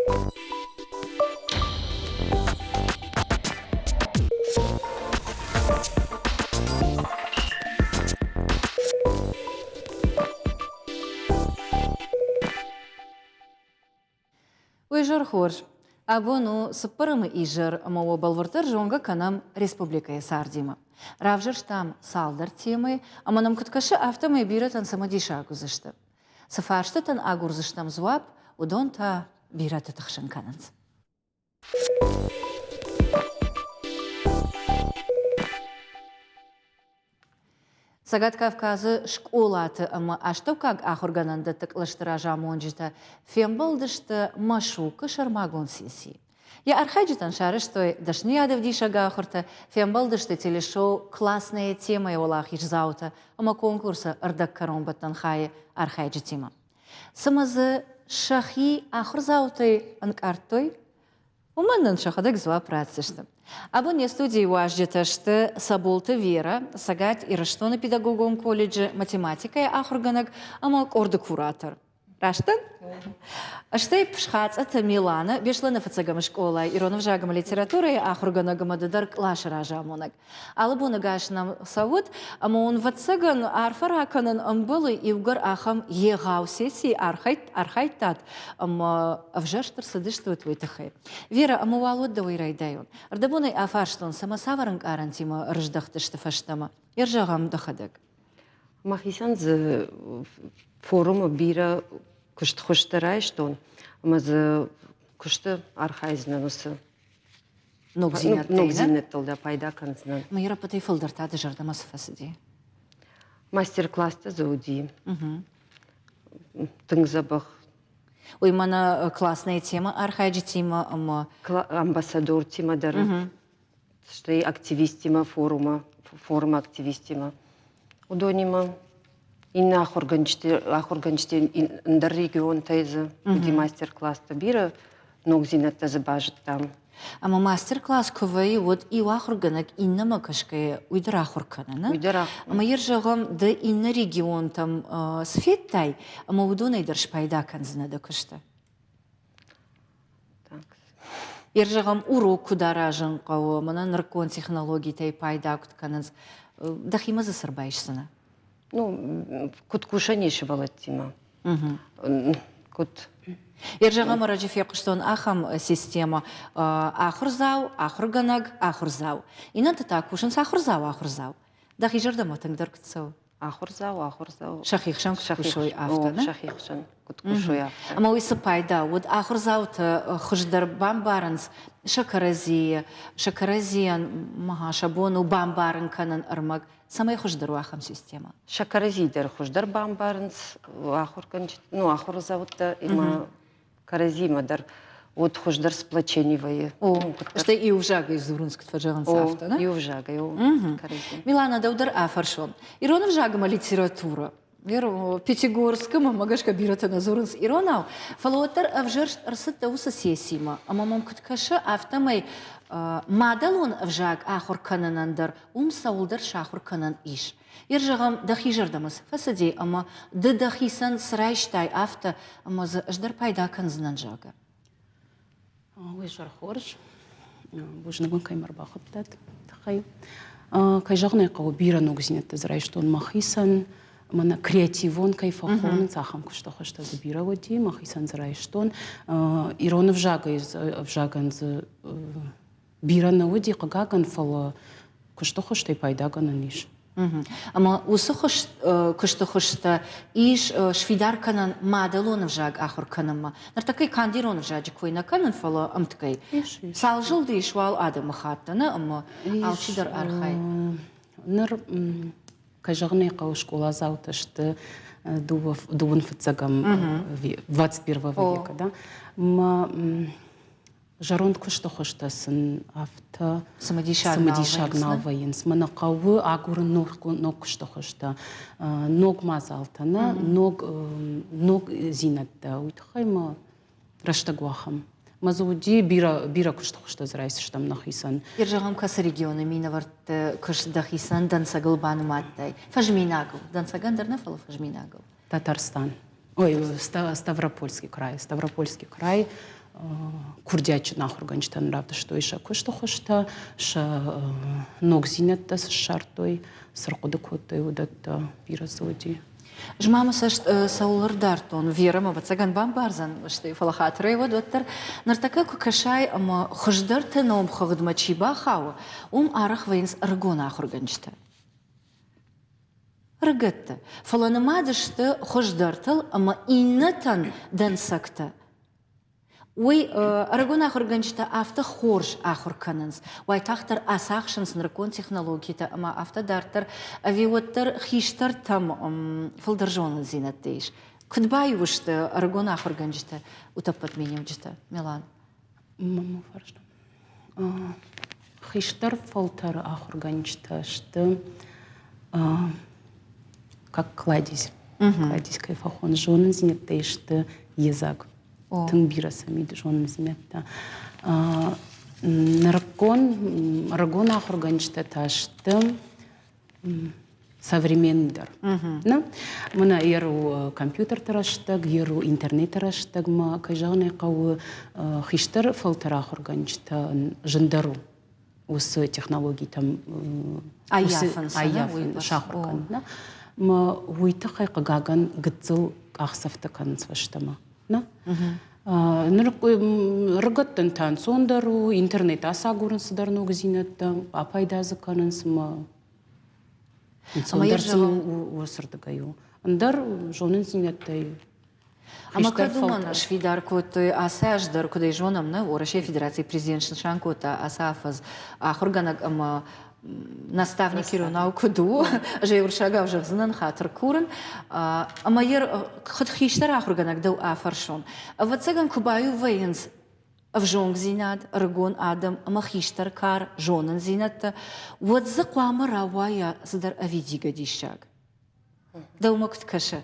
Уый зӕр хорз. Абон у цыппӕрӕмы изӕр ӕмӕ уӕ бӕлвырддӕр зонгӕ кӕнӕм республикӕйы цардимӕ. Равзӕрстам цалдӕр темӕйы ӕмӕ нӕм куыд кӕсы, афтӕмӕй бирӕтӕн цымыдисаг уыдзысты. Цы фарстытӕн агурдзыстӕм дзуапп, уыдон та бирӕты тыхсын кӕнынц. Цӕгат Кавказы скъолаты ӕмӕ астӕуккаг ахуыргӕнӕндӕтты кълӕсты разамонджытӕ фембӕлдысты Машукы сӕрмагонд сессийы. Йӕ архайджытӕн сарӕзтой дӕсныйадӕвдисӕг ахуыртӕ, фембӕлдысты телешоу «Классная тема»-йы уӕлахиздзаутӕ ӕмӕ конкурсы ӕрдӕгкӕронбӕттӕн хайы архайджытимӕ. Цымӕ дзы сӕхи ахуырдзаутӕй ӕнкъардтой? Уымӕн нын сӕхӕдӕг дзуапп ратдзысты. Абон не студийы уазджытӕ сты Саболты Вера, Цӕгат Ирыстоны педагогон колледжы математикӕйы ахуыргӕнӕг ӕмӕ къорды куратор. Раст дӕн? Стӕй Псхацъаты Милана, Беслӕны фыццӕгӕм скъолайы ирон ӕвзаг ӕмӕ литературӕйы ахуыргӕнӕг ӕмӕ ды дӕр къласы разамонӕг. Алы боны гас нӕм цӕут, ӕмӕ уын, ӕвӕццӕгӕн, арфӕ ракӕнын ӕмбӕлы, иугӕр ахӕм егъау сессийы архайдтат ӕмӕ ӕвзӕрст ӕрцыдыстут, уый тыххӕй. Вера, ӕмӕ уал уӕд дӕуӕй райдайон. Ӕрдӕбонӕй афарстон, цӕмӕ цавӕр ӕнкъарӕнтимӕ ӕрыздӕхтысты фӕстӕмӕ? Ӕрзӕгъӕм дӕхӕдӕг. Мӕхицӕн дзы форумы бирӕ куыстхуызтӕ райстон ӕмӕ дзы куысты архайдзынӕн уыцы ногдзинӕдтыл дӕ пайда кӕндзынӕн. Мӕ ӕппӕтӕй фылдӕр та дӕ зӕрдӕмӕ цы фӕцыди? Мастер-класстӕ дзы уыди. Тынг дзӕбӕх. Уый мӕнӕ классная тема архайджытимӕ ӕмӕ амбассадортимӕ дӕр, стӕй активисттимӕ форумы, форумы активисттимӕ. Уыдонимӕ иннӕ ахуыргӕнджыты ахуыргӕнджытӕ ӕндӕр регионтӕй дзы уыди мастер-класстӕ бирӕ ногдзинӕдтӕ дзы базыдтам. Ӕмӕ мастер-класс куы вӕййы, уӕд иу ахуыргӕнӕг иннӕмӕ кӕсгӕйӕ уый дӕр ахуыр кӕны, нӕ? Уый дӕр ахуыр. Ӕмӕ йӕ зӕгъӕм, ды иннӕ регионтӕм цы федтай, ӕмӕ уыдонӕй дӕр спайда кӕндзынӕ дӕ куысты? Йе зӕгъӕм, урок куыд аразын хъӕуы, мӕнӕ нырыккон технологитӕй пайда куыд кӕнынц, дӕхимӕ дзы цы рбайсдзынӕ? Ну, куыд кусӕн ис сывӕллӕттимӕ? Куыд? Йе зӕгъӕм, ӕрӕджы фехъуыстон ахӕм системӕ: ахуырдзау, ахуыргӕнӕг, ахуырдзау. Иннӕтӕ та кусынц ахуырдзау, ахуырдзау. Дӕхи зӕрдӕмӕ тынгдӕр куыд цӕуы? Ахуырдзау, ахуырдзау. Сӕхи хсӕн куыд кусой, афтӕ, нӕ? Сӕхи хсӕн куыд кусой, афтӕ. Ӕмӕ уый цы пайда уыд? Ахуырдзаутӕ хуыздӕр бамбарынц сӕ кӕрӕдзийы, сӕ кӕрӕдзийӕн сӕ бон у бамбарын кӕнын ӕрмӕг, цӕмӕй хуыздӕр у ахӕм системӕ? Сӕ кӕрӕдзийы дӕр хуыздӕр бамбарынц ахуыргӕнджытӕ, ну, ахуырдзаутӕ ӕмӕ кӕрӕдзимӕ дӕр уыд хуыздӕр сплочение вӕййы. О, стӕй иу взагӕй дзурынц, куыд фӕзӕгъынц, афтӕ, нӕ? Иу взагӕй, о, кӕрӕдзи. Милана, дӕу дӕр афӕрсон. Ирон ӕвзаг ӕмӕ литературӕ. Пятигорскы, мӕнмӕ гӕсгӕ, бирӕтӕ нӕ дзурынц иронау, фӕлӕ уӕддӕр ӕвзӕрст ӕрцыдтӕ уыцы сессимӕ, ӕмӕ мӕм куыд кӕсы, афтӕмӕй мадӕлон ӕвзаг ахуыр кӕнынӕн дӕр уым цӕуылдӕр сахуыр кӕнӕн ис. Йер зӕгъӕм, дӕхи зӕрдӕмӕ цы фӕцыди ӕмӕ ды дӕхицӕн цы райстай, афтӕ, ӕмӕ дзы ӕз дӕр пайда кӕндзынӕн, зӕгъгӕ. Уый сӕр хорз. Бузныг уын, кӕй мӕ ӕрбахуыдтат тыххӕй. Кӕй зӕгъын ӕй хъӕуы, бирӕ ногдзинӕдтӕ дзы райстон мӕхицӕн. Мӕнӕ креативон кӕй фӕхонынц, ахӕм куысты хуызтӕ дзы бирӕ уыди, мӕхицӕн дзы райстон. Ирон ӕвзагӕй ӕвзагӕн дзы бирӕ нӕ уыди, хъыгагӕн, фӕлӕ куысты хуызтӕй пайдагӕнӕн ис. Ӕмӕ уыцы куысты хуызтӕ ис сфидар кӕнӕн мадӕлон ӕвзаг ахуыр кӕнынмӕ. Ныртӕккӕ канд ирон ӕвзаджы кой нӕ кӕнын, фӕлӕ ӕмткӕй. Цал зылды ис, уал адӕмыхатты, нӕ? Ӕмӕ алчидӕр архайы. Ныр, кӕй зӕгъын ӕй хъӕуы, скъоладзаутӕ сты дыууын фыццӕгӕм, 21 века, да? Мӕ Зӕронд куысты хуызтӕ сын афтӕ цымыдисаг нал вӕййынц. Мӕнӕ хъӕуы агурын ног куысты хуызтӕ, ног мадзалтӕ, нӕ ног ногдзинӕдтӕ. Уый тыххӕй мӕ рӕстӕг у ахӕм. Мӕ дзы уыди бирӕ, бирӕ куысты хуызтӕ дзы райсдзыстӕм нӕхицӕн. Йер зӕгъӕм, кӕцы регионы минӕвӕртты куыст дӕхицӕн дӕнцӕгыл банымадтай? Фӕзминагыл. Дӕнцӕгӕн дӕр нӕ, фӕлӕ фӕзминагыл. Татарстан. Ой, Ставропольский край. Ставропольский край. Курдиатджын ахуыргӕнджытӕн равдыстой сӕ куысты хуызтӕ, сӕ ногдзинӕдтӕ цы ссардтой, цы рхъуыды кодтой, уыдӕттӕ бирӕ дзы уыди. Ӕз ма мӕ цӕст цӕуыл ӕрдардтон, Верӕ мӕ ӕвӕццӕгӕн бамбардзӕн, стӕй фӕлӕ хатырӕй уӕд уӕддӕр ныртӕккӕ куы кӕсай ӕмӕ хуыздӕрты номхыгъдмӕ чи бахауы, уым арӕх вӕййынц ӕрыгон ахуыргӕнджытӕ. Ӕрыгӕттӕ, фӕлӕ нымад сты хуыздӕртыл ӕмӕ иннӕтӕн дӕнцӕгтӕ. Уый ӕрыгон ахуыргӕнджытӕ афтӕ хорз ахуыр кӕнынц, уайтагъддӕр ацахсынц нырыккон технологитӕ ӕмӕ афтӕ дарддӕр, ӕви уӕддӕр хистӕртӕм фылдӕр зонындзинӕдтӕ ис. Куыд баиу сты ӕрыгон ахуыргӕнджытӕ утӕппӕт миниуджытӕ, Милан? Мӕ фарста. Хистӕр фӕлтӕры ахуыргӕнджытӕ сты как кладезь. Кладезь кӕй фӕхоны, зонындзинӕдтӕй сты йедзаг. Тынг бирӕ сӕм ис зонындзинӕдтӕ. Нырыккон ӕрыгон ахуыргӕнджытӕ та сты современный дӕр. Ну, мына ер у компьютерты рӕстӕг, ер у интернеты рӕстӕгмӕ, кӕй зӕгъын ӕй хъӕуы, хистӕр фӕлтӕр ахуыргӕнджытӕн зындӕр у уыцы технологитӕм аййафын, сахуыр кӕнын. Мӕ уый тыххӕй, хъыгагӕн, гыццыл къахдзӕфтӕ кӕнынц фӕстӕмӕ. Ныр рыгӕттӕн та ӕнцондӕр у, интернет ацагурын цыдӕр ногдзинӕдтӕ, апайда дзы кӕнынц ӕмӕ ӕнцондӕр сын уыцырдыгӕй у. Ӕндӕр зонындзинӕдтӕй Ӕмӕ кӕд уымӕн сфидар кодтой ацы аз дӕр, куыд ӕй зонӕм, нӕ Уӕрӕсейы Федерацийы президент снысан кодта ацы афӕдз ахуыргӕнӕг ӕмӕ наставник иронау куыд у, ӕз ӕй уырыссагау зӕгъдзынӕн, хатыр курын. Ӕмӕ йӕ куыд хистӕр ахуыргӕнӕг дӕу афӕрсон. Ӕвӕццӕгӕн, куы баиу вӕййынц ӕвзонгдзинад, ӕрыгон адӕм ӕмӕ хистӕр кар зонындзинӕдтӕ, уӕд дзы хъуамӕ рауайа цыдӕр ӕвидигӕ диссаг. Дӕумӕ куыд кӕсы?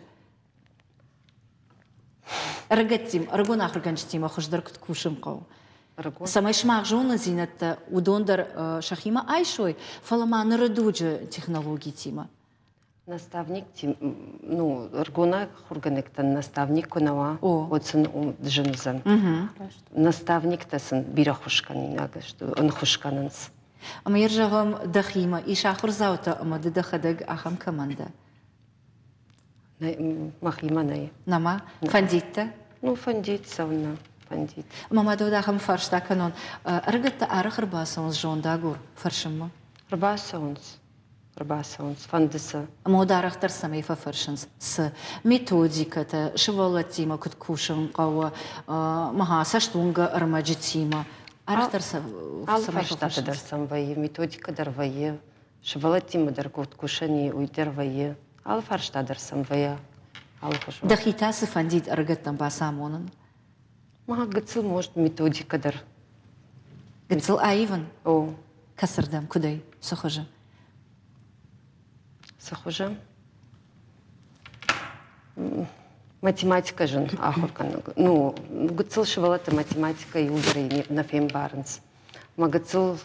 Ӕрыгӕттимӕ, ӕрыгон ахуыргӕнджытимӕ хуыздӕр куыд кусын хъӕуы? Цӕмӕй сымах зонындзинӕдтӕ уыдон дӕр сӕхимӕ айсой, фӕлӕ ма ныры дуджы технологитимӕ. Наставник, ну, ӕрыгон ахуыргӕнӕгтӕн наставник куы нӕ уа, уӕд сын зын уыдзӕн. Наставниктӕ сын бирӕ ххуыс кӕнинаг сты, ӕнхуыс кӕнынц. Ӕмӕ йӕ зӕгъӕм, дӕхимӕ ис ахуырдзаутӕ ӕмӕ ды дӕхӕдӕг ахӕм кӕмӕн дӕ? Мӕхимӕ нӕй. Нӕма? Фӕндидтӕ? Ну, фӕндид цӕуыннӕ, фӕндид. Ӕмӕ ма дӕу ахӕм фарста кӕнон. Ӕрыгӕттӕ арӕх ӕрбацӕуынц зондагур фӕрсынмӕ? Ӕрбацӕуынц. Ӕрбацӕуынц, фӕнды сӕ. Ӕмӕ уӕд арӕхдӕр цӕмӕй фӕфӕрсынц? Цы? Методикӕтӕ, сывӕллӕттимӕ куыд кусын хъӕуы, мӕ цӕстуынгӕ ӕрмӕджытимӕ. Арӕхдӕр сӕ Алы фарстатӕ дӕр сӕм вӕййы, методикӕ дӕр вӕййы, Сывӕллӕттимӕ дӕр куыд кусӕн и, уый дӕр вӕййы. Алы фарста дӕр сӕм вӕййы алыхуызон. Дӕхи та цы фӕндид ӕрыгӕттӕн бацамонын? Ма гыццыл, может, методикӕ дӕр. Гыццыл аивын? О. Кӕцырдӕм, куыдӕй, цы хуызы? Цы хуызы? Математикӕ зын ахуыргӕнӕг. Ну, гыццыл сывӕллӕттӕ математикӕ иугӕрӕй нӕ фембарынц. Мӕ гыццыл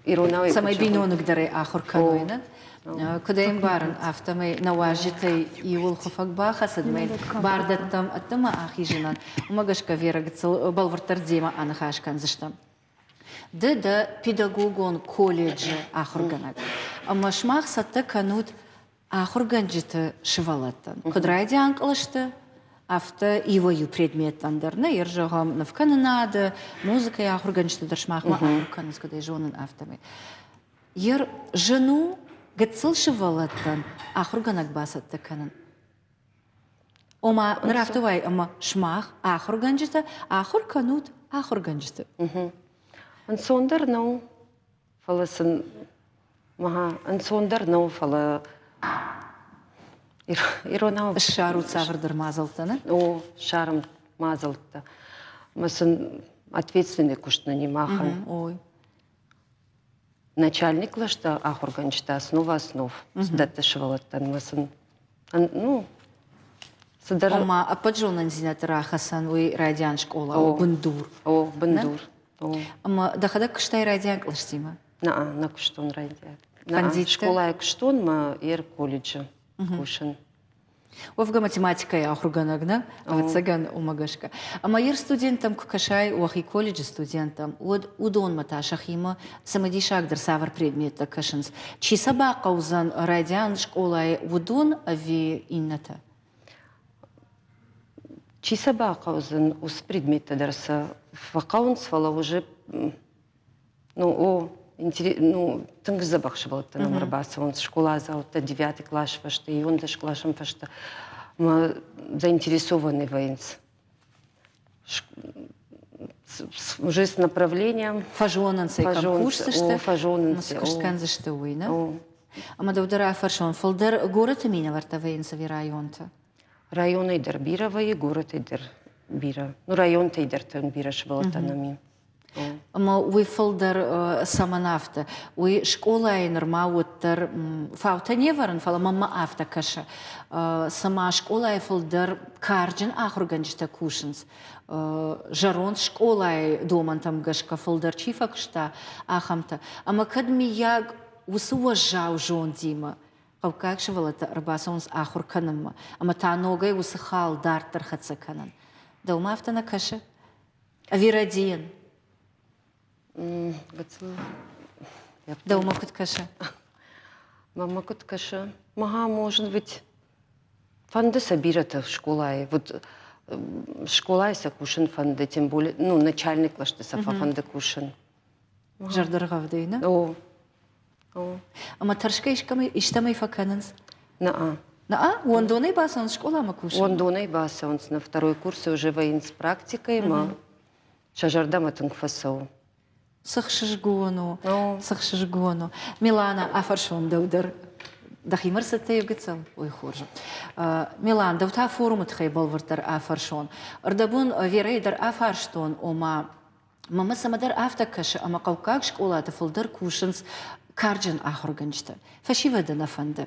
Иронау Цӕмӕй биноныгдӕрӕй ахуыр кӕной, нӕ? Куыд ӕй ӕмбарын, афтӕмӕй нӕ уазджытӕй иуыл хуыфӕг бахӕцыд, мӕ бар дӕттӕм ӕддӕмӕ ахизынӕн. Уымӕ гӕсгӕ Вера гыццыл бӕлвырддӕр демӕ аныхас кӕндзыстӕм. Ды дӕ педагогон колледжы ахуыргӕнӕг. Ӕмӕ сымах цӕттӕ кӕнут ахуыргӕнджыты сывӕллӕттӕн, куыд райдиан кълӕсты, афтӕ иуӕй-иу предметтӕн дӕр, нӕ йӕ зӕгъӕм, нывкӕнынады, музыкӕйы ахуыргӕнджыты дӕр сымахмӕ ахуыр кӕнынц, куыд ӕй зонын, афтӕмӕй. Йер зын у гыццыл сывӕллӕттӕн ахуыргӕнӕг бацӕттӕ кӕнын. Ома, ныр афтӕ уайы, ӕмӕ сымах, ахуыргӕнджытӕ, ахуыр кӕнут ахуыргӕнджыты. Ӕнцондӕр нӕу, фӕлӕ сын ӕнцондӕр нӕу, фӕлӕ иронау Ссарут цавӕрдӕр мадзӕлттӕ, нӕ? О, ссарӕм мадзӕлттӕ. Ӕмӕ сын ответственный куыст нын и махӕн. Ой. Начальник кълӕсты ахуыргӕнджытӕ основа основ дӕтты сывӕллӕттӕн ӕмӕ сын ну, цыдӕр... Ома, ӕппӕт зонындзинӕдты рахӕцӕн уый райдиан скъола у, бындур. О, бындур. Ӕмӕ дӕхӕдӕг куыстай райдиан кълӕстимӕ? Нӕ, нӕ куыстон райдиан. Скъолайы куыстон мӕ ер колледжы кусын. Уӕвгӕ математикӕйы ахуыргӕнӕг нӕ, ӕвӕццӕгӕн, уымӕ гӕсгӕ. Ӕмӕ йе студенттӕм куы кӕсай, уӕхи колледжы студенттӕм, уӕд уыдонмӕ та сӕхимӕ цымыдисагдӕр цавӕр предметтӕ кӕсынц? Чи сӕ бахъӕудзӕн райдиан скъолайы, уыдон ӕви иннӕтӕ? Чи сӕ бахъӕудзӕн, уыцы предметтӕ дӕр сӕ фӕхъӕуынц, фӕлӕ уже ну, о, ну, тынг дзӕбӕх сывӕллӕттӕ нӕм ӕрбацӕуынц скъоладзаутӕ девятый класс фӕстӕ, иуӕндӕс къласӕн фӕстӕ ӕмӕ заинтересованы вӕййынц уже с направлением. Фӕзонынц ӕй, кӕм кусдзысты, фӕзонынц, куыст кӕндзысты, уый, нӕ? Ӕмӕ дӕу дӕр афӕрсон, фылдӕр горӕты минӕвӕрттӕ вӕййынц ӕви районты? Районӕй дӕр бирӕ вӕййы, горӕтӕй дӕр бирӕ. Ну, районтӕй дӕр тынг бирӕ сывӕллӕттӕ нӕм и. Ӕмӕ уый фылдӕр цӕмӕн афтӕ? Уый скъолайы нырма уӕддӕр фаутӕ не вӕрын, фӕлӕ мӕнмӕ афтӕ кӕсы, цыма скъолайы фылдӕр карджын ахуыргӕнджытӕ кусынц, зӕронд скъолайы домӕнтӕм гӕсгӕ фылдӕр чи фӕкуыста, ахӕмтӕ. Ӕмӕ кӕд, миййаг, уыцы уӕззау зондимӕ хъӕуккаг сывӕллӕттӕ ӕрбацӕуынц ахуыр кӕнынмӕ, ӕмӕ та ногӕй уыцы хал дарддӕр хӕццӕ кӕнын. Дӕумӕ афтӕ нӕ кӕсы? Ӕви рӕдийын? Дӕумӕ куыд кӕсы? Мӕнмӕ куыд кӕсы? Мага, может быть, фӕнды сӕ бирӕтӕ скъолайы. Вот скъолайы сӕ кусын фӕнды, тем более, ну, начальный кълӕсты сӕ фӕфӕнды кусын. Зӕрдӕргъӕвдӕй, нӕ? О. Ӕмӕ тӕрсгӕ истӕмӕй фӕкӕнынц? Наа. Наа? Уӕндонӕй бацӕуынц скъоламӕ кусын? Уӕндонӕй бацӕуынц. На второй курсе уже вӕййынц практикӕйы ӕмӕ сӕ зӕрдӕмӕ тынг фӕцӕуы. Цы хсызгон у, цы хсызгон у. Милана, афӕрсон дӕу дӕр. Дӕхимӕ рцыдтӕ иу гыццыл? Ой, хорз. Милан, дӕу та форумы тыххӕй бӕлвырддӕр афӕрсон. Ӕрдӕбон Верӕйы дӕр афарстон, ома Мӕнмӕ цӕмӕдӕр афтӕ кӕсы, ӕмӕ хъӕуккаг скъолаты фылдӕр кусынц карджын ахуыргӕнджытӕ. Фӕсивӕды нӕ фӕнды.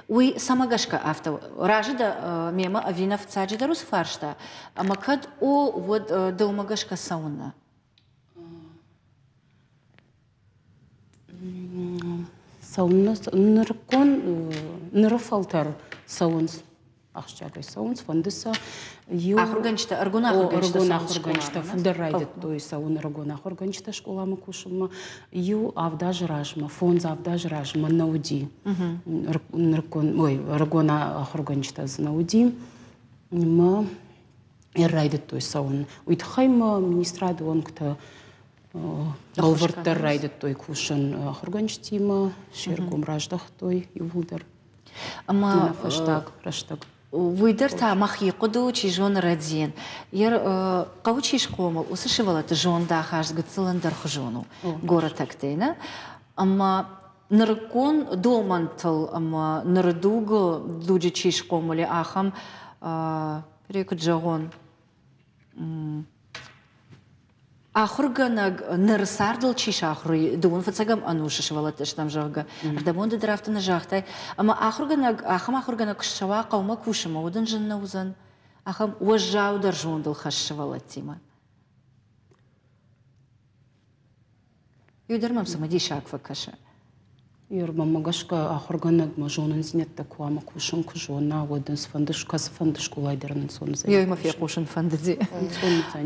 Уый цӕмӕ гӕсгӕ афтӕ разы дӕ мемӕ ӕви нӕ фыццаджыдӕр уыцы фарста, ӕмӕ кӕд о, уӕд дӕумӕ гӕсгӕ цӕуыннӕ? Цӕуыннӕ нырыккон ныры фӕлтӕр цӕуынц ахсджиагӕй цӕуынц, фӕнды сӕ иу ахуыргӕнджытӕ, ӕрыгон ахуыргӕнджытӕ, ӕрыгон ахуыргӕнджытӕ фылдӕр райдыдтой цӕуын ӕрыгон ахуыргӕнджытӕ скъоламӕ кусынмӕ. Иу авд азы размӕ, фондз-авд азы размӕ нӕ уыди нырыккон, ой, ӕрыгон ахуыргӕнджытӕ дзы нӕ уыди. Мӕ райдыдтой цӕуын. Уый тыххӕй мӕ министрады уӕнгтӕ бӕлвырддӕр райдыдтой кусын ахуыргӕнджытимӕ, се ргом раздӕхтой иууылдӕр. Ӕмӕ фӕстаг рӕстӕг. Уый дӕр та мӕхи хъуыды у, чи зоны, рӕдзин. Йе хъӕуы чи схъомыл, уыцы сывӕллӕтты зондахаст гыццыл ӕндӕрхуызон у горӕтӕгтӕй, нӕ? Ӕмӕ нырыккон домӕнтыл ӕмӕ ныры дугы дуджы чи схъомыл, ахӕм, куыд зӕгъон, Ахуыргӕнӕг ныр цардыл чи сахуыр и, дыууын фыццӕгӕм ӕнусы сывӕллӕттӕ стӕм, зӕгъгӕ, ӕрдӕбон ды дӕр афтӕ нӕ загътай. Ӕмӕ ахуыргӕнӕг, ахӕм ахуыргӕнӕг куы ссӕуа хъӕумӕ кусынмӕ, уӕд ын зын нӕ уыдзӕн ахӕм уӕззаудӕр зондыл хӕс сывӕллӕттимӕ. Иу дӕр мӕм цымыдисаг фӕкӕсы. Мӕнмӕ гӕсгӕ, ахуыргӕнӕгмӕ зонындзинӕдтӕ куы ӕмӕ кусын куы зона, уӕд ын цыфӕнды кӕцыфӕнды скъолайы дӕр ын ӕнцон уыдзӕн. Ёй мӕ фехъусын фӕндыди.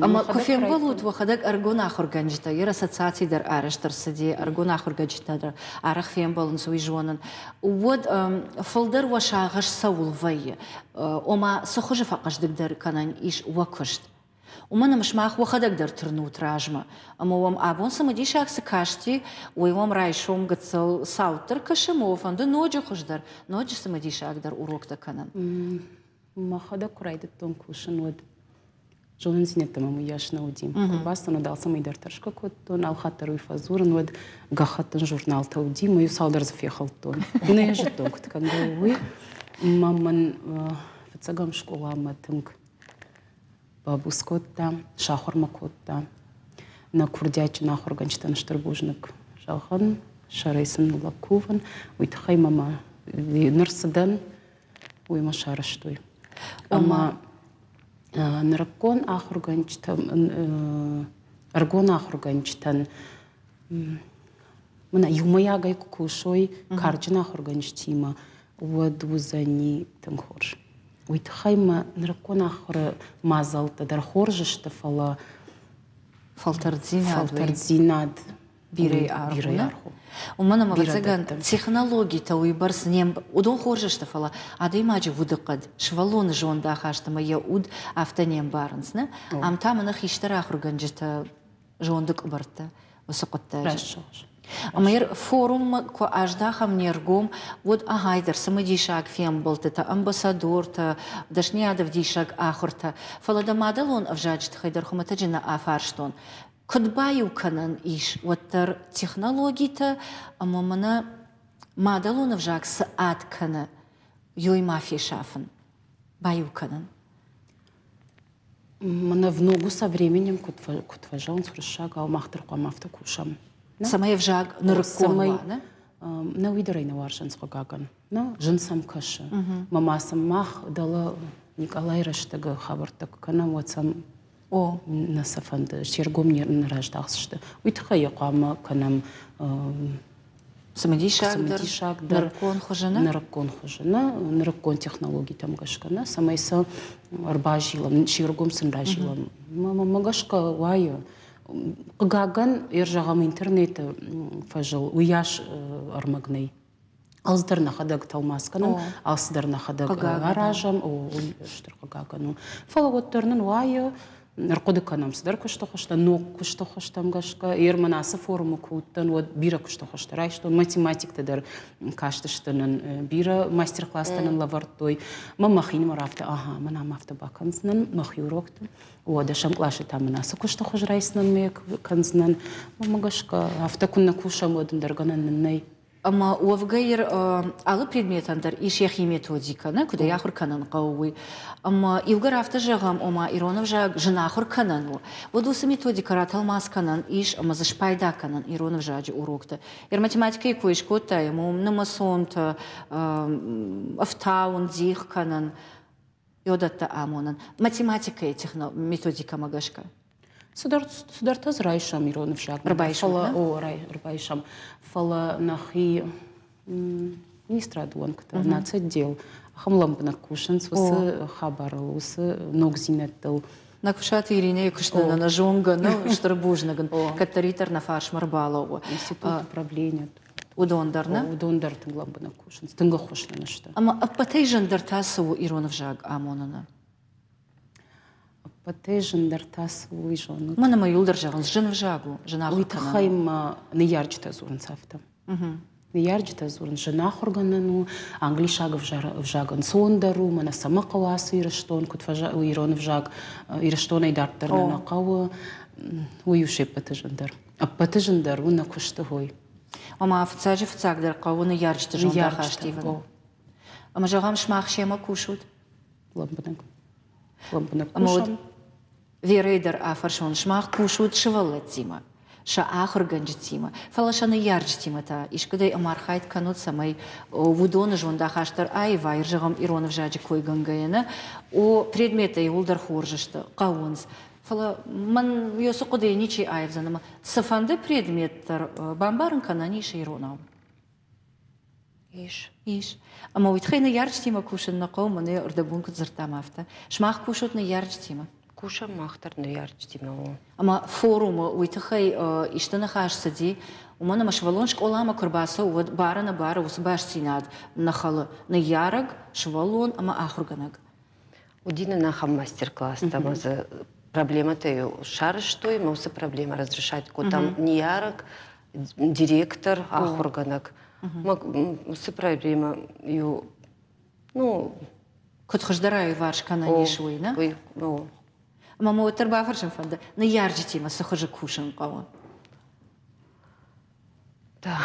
Ӕмӕ куы фембӕлут уӕхӕдӕг ӕрыгон ахуыргӕнджытӕ, йӕ ассоциаци дӕр арӕзт ӕрцыди, ӕрыгон ахуыргӕнджытӕ дӕр арӕх фембӕлынц, уый зонын, уӕд фылдӕр уӕ сагъӕс цӕуыл вӕййы? Ома, цы хуызы фӕхъӕздыгдӕр кӕнӕн ис уӕ куыст? Уымӕн ӕмӕ сымах уӕхӕдӕг дӕр тырнут размӕ. Ӕмӕ уӕм абон цымыдисаг цы касти, уый уӕм райсом гыццыл цауддӕр кӕсы ӕмӕ уӕ фӕнды ноджы хуыздӕр, ноджы цымыдисагдӕр уроктӕ кӕнын. Мӕхӕдӕг куы райдыдтон кусын, уӕд зонындзинӕдтӕ мӕм уыйас нӕ уыди. Куы бацыдтӕн, уӕд алцӕмӕй дӕр тӕрсгӕ кодтон, алхатт дӕр уый фӕдзурын, уӕд гӕххӕттын журналтӕ уыди, мӕ иу цалдӕр дзы фехӕлдтон. Нӕ зыдтон, куыд кӕнгӕ у, уый. Мӕ мын фыццӕгӕм скъоламӕ тынг бабуц кодта, сахуыр мӕ кодта. Нӕ курдиатджын ахуыргӕнджытӕн стыр бузныг зӕгъын, сӕрӕй сын ныллӕг кувын. Уый тыххӕй мӕ мӕ ныр цы дӕн, уый мӕ сарӕзтой. Ӕмӕ нырыккон ахуыргӕнджытӕ, ӕрыгон ахуыргӕнджытӕн мӕнӕ иумӕйагӕй куы кусой карджын ахуыргӕнджытимӕ, уӕд уыдзӕни тынг хорз. Уый тыххӕй мӕ нырыккон ахуыры мадзӕлттӕ дӕр хорз сты, фӕлӕ фӕлтӕрддзинад бирӕ аргъ у. Уымӕн ӕмӕ, ӕвӕццӕгӕн, технологитӕ уыйбӕрц не уыдон хорз сты, фӕлӕ адӕймаджы удыхъӕд, сывӕллоны зондахаст ӕмӕ йӕ уд афтӕ не мбарынц. Нӕ? Ам та мӕнӕ хистӕр ахуыргӕнджытӕ зонды къуыбӕрттӕ уыцы хъуыддаджы. Ӕмӕ форуммӕ куы аздахӕм не ргом, уӕд ахайдӕр цымыдисаг фембӕлдтытӕ, амбассадортӕ, дӕсныйадӕвдисӕг ахуыртӕ. Фӕлӕ дӕ мадӕлон ӕвзаджы тыххӕй дӕр хуымӕтӕджы нӕ афарстон. Куыд баиу кӕнӕн ис уӕддӕр технологитӕ ӕмӕ мӕнӕ мадӕлон ӕвзаг цы ад кӕны, ёй ма фесафын, баиу кӕнын? Мӕнӕ в ногу со временем куыд фӕзӕгъынц уырыссагау, мах дӕр хъуамӕ афтӕ кусӕм. Цӕмӕй ӕвзаг нырыккон уа, нӕ? Нӕ уый дӕр ӕй нӕ уарзынц, хъыгагӕн. Нӕ, зын сӕм кӕсы. Мӕ ма сын мах дӕлӕ Никъалайы рӕстӕгы хабӕрттӕ куы кӕнӕм, уӕд сӕм нӕ сӕ фӕнды, се ргом не раздахдзысты. Уый тыххӕй йӕ хъуамӕ кӕнӕм цымыдисагдӕр, нырыккон хуызы нӕ? Нырыккон хуызы нӕ, нырыккон технологитӕм гӕсгӕ нӕ, цӕмӕй сӕ ӕрбазилӕм, се ргом сын разилӕм. Мӕ гӕсгӕ уайы. Хъыгагӕн, зӕгъӕм, интернеты фӕзыл уыйас ӕрмӕг нӕй. Алцыдӕр нӕхӕдӕг тӕлмац кӕнӕм, алцыдӕр нӕхӕдӕг аразӕм, уый стыр хъыгагӕн у. Фӕлӕ уӕддӕр нын уайы, ӕрхъуыды кӕнӕм цыдӕр куысты хуызтӕ, ног куысты хуызтӕм гӕсгӕ. Ерман ацы форумы куы уыдтӕн, уӕд бирӕ куысты хуызтӕ райстон. Математиктӕ дӕр кастысты нын, бирӕ мастер-класстӕ нын лӕвӕрдтой. Мӕ мӕхинымӕр афтӕ, ага, мӕн ам афтӕ бакӕндзынӕн мӕхи урокты. Уӕдӕ сӕм къласы та мын ацы куысты хуыз райсынӕн мӕ кӕндзынӕн. Мӕ гӕсгӕ, афтӕ куы нӕ кусӕм, уӕд ӕндӕр гӕнӕн нын нӕй. Ӕмӕ уӕвгӕ алы предметӕн дӕр ис йӕхи методикӕ, нӕ, куыд ӕй ахуыр кӕнын хъӕуы, уый. Ӕмӕ иугӕр афтӕ зӕгъӕм, ома ирон ӕвзаг зын ахуыр кӕнӕн у, уӕд уыцы методикӕ ратӕлмац кӕнӕн ис ӕмӕ дзы спайда кӕнӕн ирон ӕвзаджы урокты. Ир математикӕйы кой скодтай, ӕмӕ уым нымӕцонтӕ, ӕфтауын, дих кӕнын, йодӕттӕ амонын математикӕйы методикӕмӕ гӕсгӕ. Цыдӕртӕ дзы райсӕм ирон ӕвзагмӕ. Ӕрбайсӕм, фӕлӕ, о, ӕрбайсӕм. Фӕлӕ нӕхи министрады уӕнгтӕ, нацотдел ахӕм лӕмбынӕг кусынц уыцы хабарыл, уыцы ногдзинӕдтыл. Нӕкуысаты Иринӕйы куыст нын ӕнӕзонгӕ нӕу, стыр бузныг ын, кӕддӕриддӕр нӕ фарсмӕ ӕрбалӕууы. Институт управления. Уыдон дӕр, нӕ? Уыдон дӕр тынг лӕмбынӕг кусынц, тынг ӕххуыс нын сты. Ӕмӕ ӕппӕтӕй зындӕр та цы у ирон ӕвзаг амоныны? Ӕппӕтӕй зындӕр та цы у, уый зонут. Мӕн ӕмӕ иуылдӕр зӕгъынц, зын ӕвзаг у, зын ахуыр Уый тыххӕй ма ныййарджытӕ дзурынц афтӕ. Ныййарджытӕ дзурынц, зын ахуыргӕнӕн у, англисаг ӕвзаг ӕнцондӕр у, мӕнӕ цӕмӕ хъӕуы ацы Ирыстон, куыд ирон ӕвзаг Ирыстонӕй дарддӕр нӕ нӕ хъӕуы. Уый у се ппӕты зындӕр. Ӕппӕты зындӕр у нӕ куысты хой. Ома фыццаджы фыццагдӕр хъӕуы ныййарджыты зондахаст ивын. Ӕмӕ зӕгъӕм, сымах семӕ кусут? Лӕмбынӕг. Лӕмбынӕг кусӕм. Верӕйы дӕр афӕрсон, сымах кусут сывӕллӕттимӕ, сӕ ахуыргӕнджытимӕ, фӕлӕ сӕ ныййарджытимӕ та искуыдӕй ӕмархайд кӕнут, цӕмӕй уыдоны зондахаст дӕр аива, зӕгъӕм, ирон ӕвзаджы койгӕнгӕйӕ нӕ, о, предметтӕ иууылдӕр хорз сты, хъӕуынц, фӕлӕ мӕн уыцы хъуыдыйы ничи аивдзӕн ӕмӕ цыфӕнды предмет дӕр бамбарын кӕнӕн ис иронау. Ис. Ис. Ӕмӕ уый тыххӕй ныййарджытимӕ кусын нӕ хъӕуы, мӕнӕ ӕрдӕбон куыд дзырдтам, афтӕ. Сымах кусут ныййарджытимӕ? Кусӕм мах дӕр ныййарджытимӕ, о. Ӕмӕ форумы уый тыххӕй исты ныхас цыди, уымӕн ӕмӕ сывӕллон скъоламӕ куы рбацӕуы, уӕд бары-нӕбары уыцы бастдзинад нӕ хӕлы ныййарӕг, сывӕллон ӕмӕ ахуыргӕнӕг. Уыди нын ахӕм мастер-класстӕ ӕмӕ дзы проблемӕтӕ-иу сарӕзтой, ӕмӕ уыцы проблемӕ разрешать кодтам ныййарӕг, директор, ахуыргӕнӕг. Уыцы проблемӕ иу, ну... Куыд хуыздӕр аиуварс кӕнӕн ис, уый, нӕ? Уый, о. Ӕмӕ мӕ уӕддӕр бафӕрсын фӕнды, ныййарджытимӕ цы хуызы кусын хъӕуы? Да.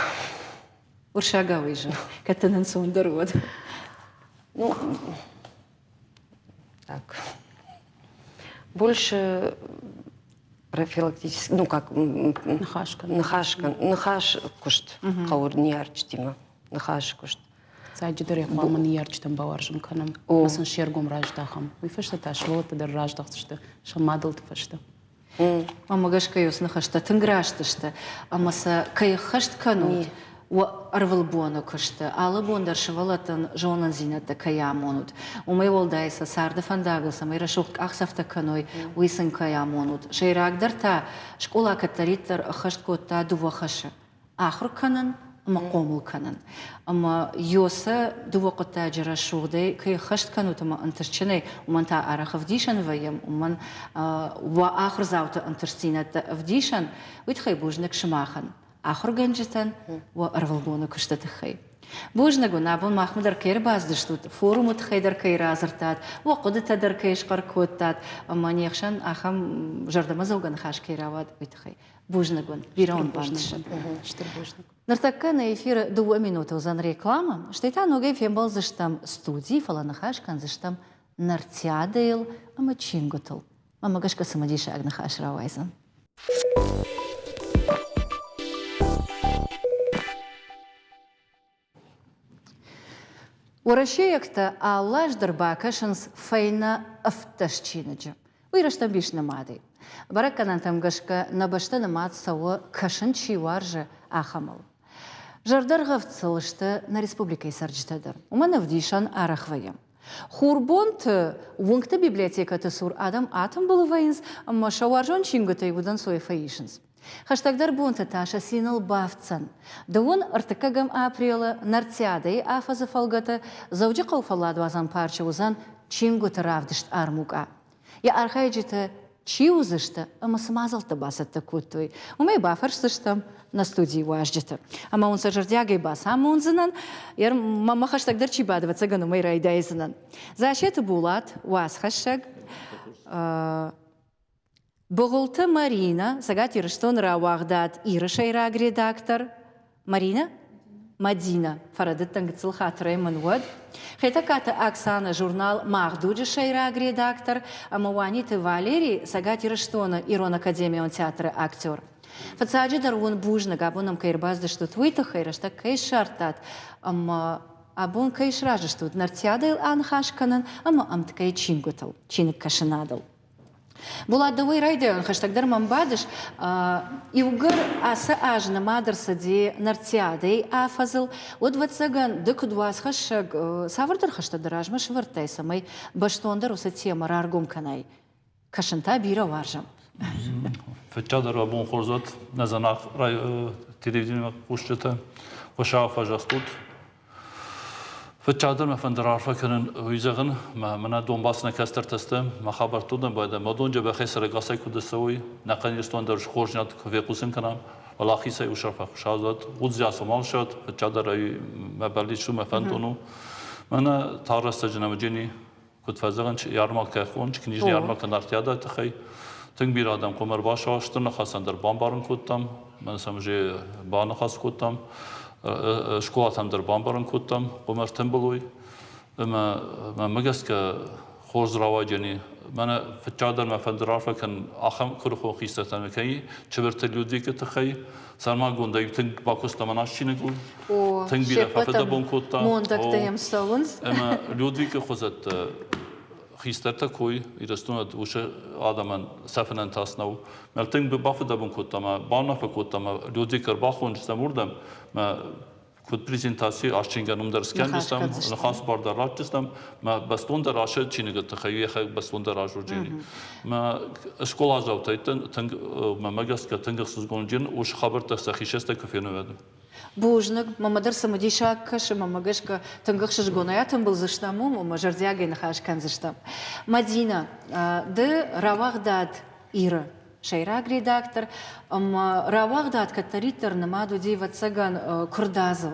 Уырыссагау зын, кӕд дын ӕнцондӕр уӕд. Ну, так. Больше профилактический, ну как, ныхас куыст хъӕуы ныййарджытимӕ, ныхас куыст. Фыццаджыдӕр йӕ хъуамӕ ныййарджытӕн бауарзын кӕнӕм, ӕмӕ сын се ргом раздахӕм. Уый фӕстӕ та сывӕллӕттӕ дӕр раздӕхдзысты сӕ мадӕлты фӕстӕ. Мӕнмӕ гӕсгӕ уыцы ныхӕстӕ тынг раст сты, ӕмӕ сӕ кӕй ӕххӕст кӕнут, Уӕ ӕрвылбоны куысты алы бон дӕр сывӕллӕттӕн зонындзинӕдтӕ кӕй амонут, уымӕй уӕлдай сӕ царды фӕндагыл цӕмӕй рӕсугъд къахдзӕфтӕ кӕной, уый сын кӕй амонут. Сӕйрагдӕр та, скъола кӕддӕриддӕр ӕххӕст кодта дыууӕ хӕсы ахуыр кӕнын ӕмӕ хъомыл кӕнын. Ӕмӕ Йосӕ дыууӕ хъуыддаджы рӕсугъдӕй кӕй ӕххӕст кӕнут ӕмӕ ӕнтыстджынӕй, уымӕн та арӕх ӕвдисӕн вӕййӕм, уымӕн уӕ ахуырдзауты ӕнтыстдзинӕдтӕ ӕвдисӕн, уый тыххӕй бузныг сымахӕн. Ахуыргӕнджытӕн уӕ ӕрвылбоны куысты тыххӕй. Бузныг уын, абон махмӕ дӕр кӕй ӕрбацыдыстут, форумы тыххӕй дӕр кӕй радзырдтат, уӕ хъуыдытӕ дӕр кӕй схъӕр кодтат ӕмӕ не хсӕн ахӕм зӕрдӕмӕдзӕугӕ ныхас кӕй рауад, уый тыххӕй. Бузныг уын, бирӕ уын бантысӕд. Стыр бузныг. Ныртӕккӕ нӕ эфиры дыууӕ минуты уыдзӕн рекламӕ, стӕй та ногӕй фембӕлдзыстӕм студийы, фӕлӕ ныхас кӕндзыстӕм Нартиадӕйыл ӕмӕ чингуытыл. Мӕнмӕ гӕсгӕ цымыдисаг ныхас рауайдзӕн. Уӕрӕсейӕгтӕ алы аз дӕр бакӕсынц фӕйнӕ 17 чиныджы. Уый рӕстӕмбис нымадӕй. Бӕрӕггӕнӕнтӕм гӕсгӕ нӕ бӕстӕ нымад цӕуы, кӕсын чи уарзы, ахӕмыл. Зӕрдӕргъӕвд сыл сты нӕ республикӕйы цӕрджытӕ дӕр. Уымӕн ӕвдисӕн арӕх вӕййы. Хурбонты уынгты библиотекӕты цур адӕм атымбыл вӕййынц ӕмӕ сӕ уарзон чингуытӕй удӕнцой фӕисынц. Хӕстӕгдӕр бонты та сӕ циныл бафтдзӕн. Дыууын ӕртыккӕгӕм апрелы Нартиадӕйы афӕдзы фӕлгӕты Дзӕуджыхъӕуы фӕлладуадзӕн парчы уыдзӕн чингуыты равдыст армукъа. Йӕ архайджытӕ чи уыдзысты ӕмӕ цы мадзӕлттӕ бацӕттӕ кодтой, уымӕй бафӕрсдзыстӕм нӕ студийы уазджыты. Ӕмӕ уын сӕ зӕрдиагӕй бацамондзынӕн, мӕ хӕстӕгдӕр чи бады, ӕвӕццӕгӕн, уымӕй райдайдзынӕн. Засеты Булат, уацхӕссӕг, Быгъуылты Маринӕ, Цӕгат Ирыстоны рауагъдад Иры сӕйраг редактор. Маринӕ? Мадинӕ, фӕрӕдыдтӕн гыццыл хатырӕй мын уӕд. Хетӕгкаты Оксанӕ, журнал Мах дуджы сӕйраг редактор ӕмӕ Уаниты Валери, Цӕгат Ирыстоны Ирон академион театры актер. Фыццаджыдӕр уын бузныг, абон нӕм кӕй ӕрбацыдыстут, уый тыххӕй рӕстӕг кӕй ссардтат ӕмӕ абон кӕй сразы стут Нартиадӕйыл аныхас кӕнын ӕмӕ ӕмткӕй чингуытыл, чиныгкӕсынадыл. Булат, дӕуӕй райдайон, хӕстӕгдӕр мӕм бадыс. Иугӕр ацы аз нымад ӕрцыди Нартиадӕйы афӕдзыл, уӕд, ӕвӕццӕгӕн, ды куыд уацхӕссӕг, цавӕрдӕр хӕстӕ дӕ размӕ сӕвӕрдтай, цӕмӕй бӕстондӕр уыцы темӕ раргом кӕнай? Кӕсын та бирӕ уарзӕм. Фыццагдӕр уӕ бон хорз уӕд, нӕ зӕнӕх телевидениемӕ хъусджытӕ, Хуыцау фӕзӕгътут. Фыццагдӕр мӕ фӕнды раарфӕ кӕнын уый зӕгъын, мӕ мӕнӕ Донбасс нӕ кӕстӕртӕ сты, мӕ хабӕрттыл дӕр байдӕ, мӕ дон джебӕхӕй сӕрӕгасӕй куыд цӕуой, нӕхъӕн Ирыстон дӕр хорздзинад куы фехъусын кӕнӕм, уӕлахизӕй у сӕрфа Хуыцау удзиасыл мал сӕт, фыццагдӕр ӕй мӕ бӕллиц у, мӕ фӕндон у. Мӕнӕ тар рӕстӕджы нӕмыджы куыд фӕзӕгъынц, ярмаркӕ хонч, книжный ярмаркӕ Нартиадӕйы тыххӕй. Тынг бирӕ адӕм хъуамӕ ӕрбацӕуа, стыр ныхасӕн дӕр бамбарын кодтам, мӕн сӕм уже баныхас кодтам, скъолатӕм дӕр бамбарын кодтам, хъуамӕ ӕртымбыл уой. Ӕмӕ мӕнмӕ гӕсгӕ хорз рауайджени. Мӕнӕ фыццагдӕр мӕ фӕнды раарфӕ кӕнын ахӕм куырыхон хистӕртӕн кӕй Чыбырты Людвигы тыххӕй. Сӕрмагондӕй тынг бакуыста мӕн чиныгыл. Тынг бирӕ фӕфыдӕбон кодта. Мондӕгтӕ йӕм цӕуынц. Ӕмӕ Людвигы хуызӕттӕ хистӕртӕ кой Ирыстоны уыцы адӕмӕн сӕфынӕн тас нӕу. Мӕ тынг бафыдӕбон кодта мӕ бауынаффӕ кодта мӕ Людвиг ӕрбахонджыстӕм уырдӕм мӕ куыд презентаци асчингӕн уым дӕр скӕндзыстӕм, ныхас бар дӕр ратдзыстӕм, мӕ бӕстондӕр ацы чиныгы тыххӕй йӕхӕ бӕстондӕр азурджени. Мӕ скъоладзаутӕй тынг мӕмӕ гӕсгӕ тынг ӕхсызгонджын уыцы хабӕрттӕ сӕхи сӕстӕй куы фенӕвӕд. Бузныг, мӕмӕ дӕр цымыдисаг кӕсы, мӕмӕ гӕсгӕ тынг ӕхсызгонӕй атымбылдзыстӕм уым ӕмӕ зӕрдиагӕй ныхас кӕндзыстӕм. Мадинӕ, ды рауагъдад Иры сӕйраг редактор ӕмӕ рауагъдад кӕддӕриддӕр нымад уыди, ӕвӕццӕгӕн, куырдадзыл.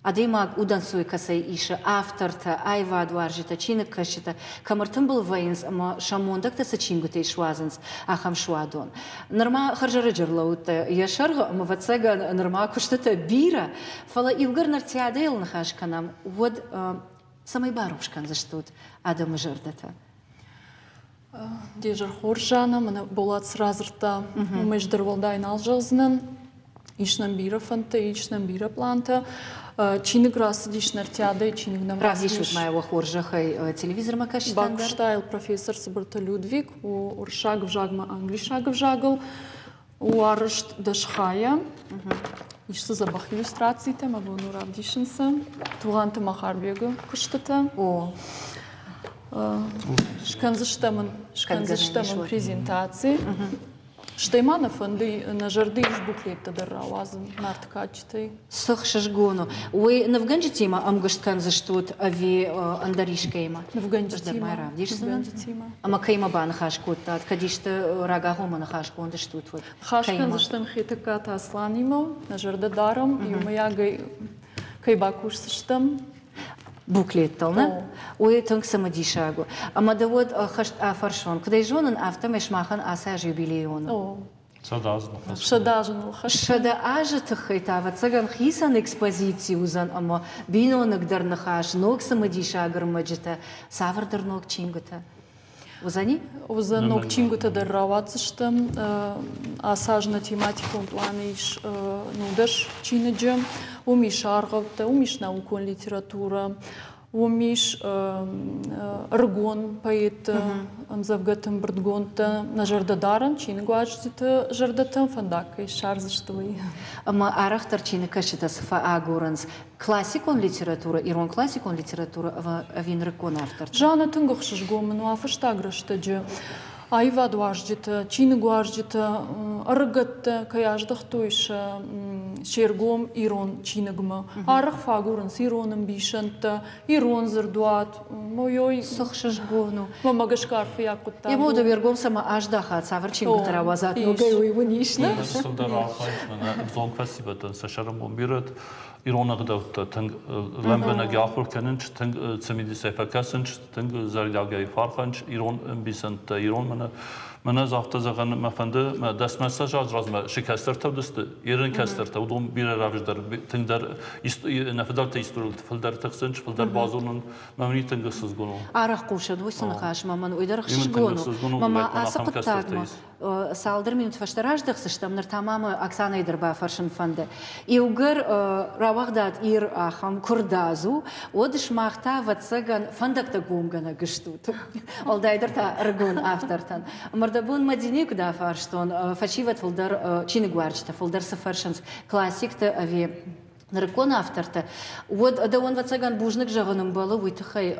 Адӕймаг удӕнцой кӕцӕй исы, автортӕ, аивадуарзджытӕ, чиныгкӕсджытӕ кӕм ӕртымбыл вӕййынц ӕмӕ сӕ мондӕгтӕ цы чингуытӕй суадзынц, ахӕм суадон. Нырма хӕрзӕрӕджы ӕрлӕууыдтӕ йӕ сӕргъы ӕмӕ, ӕвӕццӕгӕн, нырма куыстытӕ бирӕ, фӕлӕ иугӕр Нартиадӕйыл ныхас кӕнӕм, уӕд цӕмӕй барухс кӕндзыстут адӕмы зӕрдӕтӕ? Де зӕр хорз, Жанна, мӕнӕ Болат цы радзырдта, уымӕй ӕз дӕр уӕлдай нал зӕгъдзынӕн. Ис нӕм бирӕ фӕндтӕ, ис нӕм бирӕ пълантӕ. Чиныг рацыдис Нартиадӕй, чиныг нӕм Равдисут ма уӕ хорзӕхӕй телевизормӕ кӕсджытӕн дӕр. Бакуыста йыл профессор Цыбырты Людвиг, у уырыссаг ӕвзагмӕ англисаг ӕвзагыл. У арӕзт дӕсхайӕ. Ис дзы дзӕбӕх иллюстрацитӕ, мӕ бон у равдисын сӕ. Тугъанты Махарбегы куыстытӕ. О. Скӕндзыстӕм ын, скӕндзыстӕм ын презентаци. Стӕй ма нӕ фӕнды, нӕ зӕрды ис буклеттӕ дӕр рауадзын Нарты кадджытӕй. Цы хсызгон у. Уый нывгӕнджытимӕ ӕмгуыст кӕндзыстут ӕви ӕндӕр искӕимӕ? Нывгӕнджытимӕ. Нывгӕнджытимӕ. Ӕмӕ кӕимӕ баныхас кодтат? Кӕд исты рагагъоммӕ ныхасгонд стут, уӕд? Ныхас кӕндзыстӕм Хетӕгкаты Асланимӕ, нӕ зӕрдӕ дарӕм, иумӕйагӕй кӕй бакусдзыстӕм. Буклеттыл, нӕ? Уый тынг цымыдисаг у. Ӕмӕ дӕ уӕд ӕххӕст афӕрсон, куыд ӕй зонын, афтӕмӕй сымахӕн ацы аз юбилейон у. 100 азы ныхас. 100 азы тыххӕй та, ӕвӕццӕгӕн, хицӕн экспозици уыдзӕн ӕмӕ биноныгдӕр ныхас, ног цымыдисаг ӕрмӕджытӕ, цавӕрдӕр ног чингуытӕ. Уыдзӕни? Уыдзӕн, ног чингуытӕ дӕр рауадздзыстӕм. Ацы аз нӕ тематикон планы ис 19 чиныджы. Уым ис аргъӕуттӕ, уым ис наукон литературӕ, уым ис ӕрыгон поэтты ӕмдзӕвгӕты ӕмбырдгондтӕ. Нӕ зӕрдӕдарӕн чиныгуарзджыты зӕрдӕтӕм фӕндаг кӕй ссардзысты, уый. Ӕмӕ арӕхдӕр чиныгкӕсджытӕ цы фӕагурынц? Классикон литературӕ, ирон классикон литературӕ ӕви нырыккон автортӕ? Жанна тынг ӕхсызгон мын у а фӕстаг рӕстӕджы аивадуарзджытӕ, чиныгуарзджытӕ, ӕрыгӕттӕ кӕй аздӕхтой сӕ се ргом ирон чиныгмӕ. Арӕх фӕагурынц ирон ӕмбисӕндтӕ, ирон дзырдуат. Мойой Цы хсызгон у. Мӕнмӕ гӕсгӕ арфӕйаг хъуыддаг Йе моды уе ргом цӕмӕ аздӕхат, цавӕр чингуытӕ рауадзат ногӕй, уый уын ис, нӕ? Фылдӕр архайд мӕнӕ ӕвзонг фӕсивӕдӕн сӕ сӕрӕнбон бирӕ ирон ӕгъдӕуттӕ тынг лӕмбынӕг ахуыр кӕнынц, тынг цымыдисӕй фӕкӕсынц, тынг зӕрдиагӕй фӕархайынц ирон ӕмбисӕндтӕ, ирон мӕнӕ мӕнӕ афтӕ зӕгъӕн мӕ фӕнды, мӕ дӕсмӕ аз размӕ цы кӕстӕртӕ уыдысты, ирон кӕстӕртӕ, уыдон бирӕ рӕвдздӕр, тынгдӕр нӕ фыдӕлты историйыл фылдӕр тыхсынц, фылдӕр базонын, мӕ мын тынг ӕхсызгон у. Арӕх хъусӕн уыцы ныхасмӕ, мӕн уый дӕр ӕхсызгон у. Мӕ ацы хъуыддагмӕ цалдӕр минут фӕстӕ раздӕхдзыстӕм, ныр та ма мӕ Оксанӕйы дӕр бафӕрсын фӕнды. Иугӕр рауагъдад Ир ахӕм куырдадз у, уӕд сымах та, ӕвӕццӕгӕн, фӕндӕгтӕ гомгӕнӕг стут. Уӕлдайдӕр та ӕрыгон автортӕн. Мӕрдӕбон Мӕдинӕйы куыд афарстон, фӕсивӕд фылдӕр чиныгуарзджытӕ фылдӕр цы фӕрсынц, классикты ӕви нырыккон автортӕ, уӕд дӕуӕн, ӕвӕццӕгӕн, бузныг зӕгъын ӕмбӕлы уый тыххӕй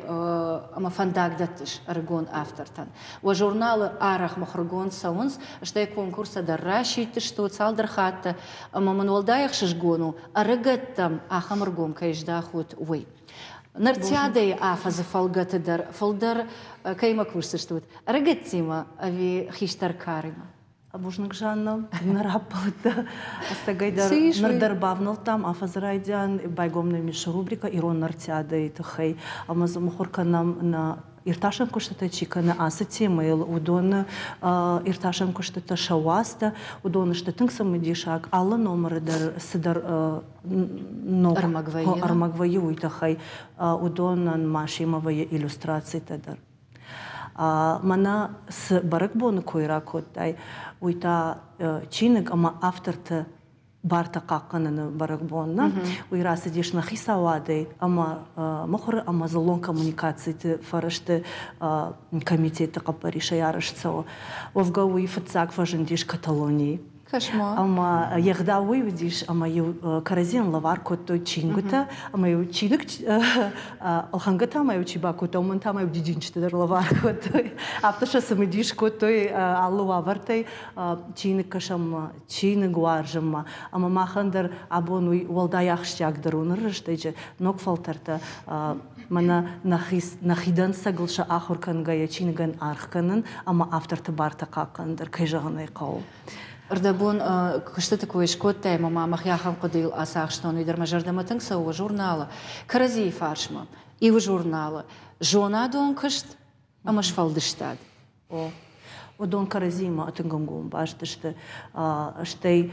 ӕмӕ фӕндаг дӕттыс ӕрыгон автортӕн. Уӕ журналы арӕх мыхуыргонд цӕуынц, стӕй конкурстӕ дӕр расидтыстут цалдӕр хатты, ӕмӕ мын уӕлдай ӕхсызгон у, ӕрыгӕттӕм ахӕм ӕргом кӕй здахут, уый. Нартиадӕйы афӕдзы фӕлгӕты дӕр фылдӕр кӕимӕ кусдзыстут, ӕрыгӕттимӕ ӕви хистӕр каримӕ? Бузныг, Жанна, нӕ раппӕлыдтӕ. Ӕцӕгӕй дӕр ныр дӕр бавнӕлдтам афӕдзы райдиан байгом нӕм ис рубрикӕ «Ирон нартиадӕйы» тыххӕй ӕмӕ дзы мыхуыр кӕнӕм нӕ иртасӕн куыстытӕ чи кӕны ацы темӕйыл, уыдоны иртасӕн куыстытӕ сӕ уацтӕ, уыдон сты тынг цымыдисаг, алы номыры дӕр цыдӕр ног ӕрмӕг вӕййы, уый тыххӕй уыдонӕн ма семӕ вӕййы иллюстрацитӕ дӕр. Мӕнӕ цы бӕрӕгбоны кой ракодтай, уый та чиныг ӕмӕ авторты бартӕ хъахъхъӕныны бӕрӕгбон. Нӕ? Уый рацыдис нӕ хицауадӕй ӕмӕ мыхуыры ӕмӕ дзыллон коммуникациты фӕрӕзты комитеты хъӕппӕрисӕй арӕзт цӕуы. Уӕвгӕ уый фыццаг фӕзындис Каталонийы. Кӕс-ма. Ӕмӕ йе гъдау уый уыдис, ӕмӕ-иу кӕрӕдзийӕн лӕвар кодтой чингуытӕ, ӕмӕ-иу чиныг ӕлхӕнгӕ та ма-иу чи бакодта, уымӕн та ма-иу дидинджытӕ дӕр лӕвар кодтой. Афтӕ сӕ цымыдис кодтой алы уавӕртӕй чиныг кӕсынмӕ, чиныг уарзынмӕ. Ӕмӕ махӕн дӕр абон уый уӕлдай ахсджиагдӕр у ныр рӕстӕджы ног фӕлтӕртӕ мӕнӕ нӕхи дӕнцӕгыл сӕ ахуыр кӕнгӕйӕ чиныгӕн аргъ кӕнын ӕмӕ авторты бартӕ хъахъхъӕнын дӕр, кӕй зӕгъын ӕй хъӕуы. Ӕрдӕбон куыстыты кой скодтай ӕмӕ ма мӕхи ахӕм хъуыдыйыл ацахстон, уый дӕр мӕ зӕрдӕмӕ тынг цӕуы журналы, кӕрӕдзийы фарсмӕ, иу журналы зонадон куыст ӕмӕ сфӕлдыстад. О, уыдон кӕрӕдзиимӕ тынг ӕнгом баст сты. Стӕй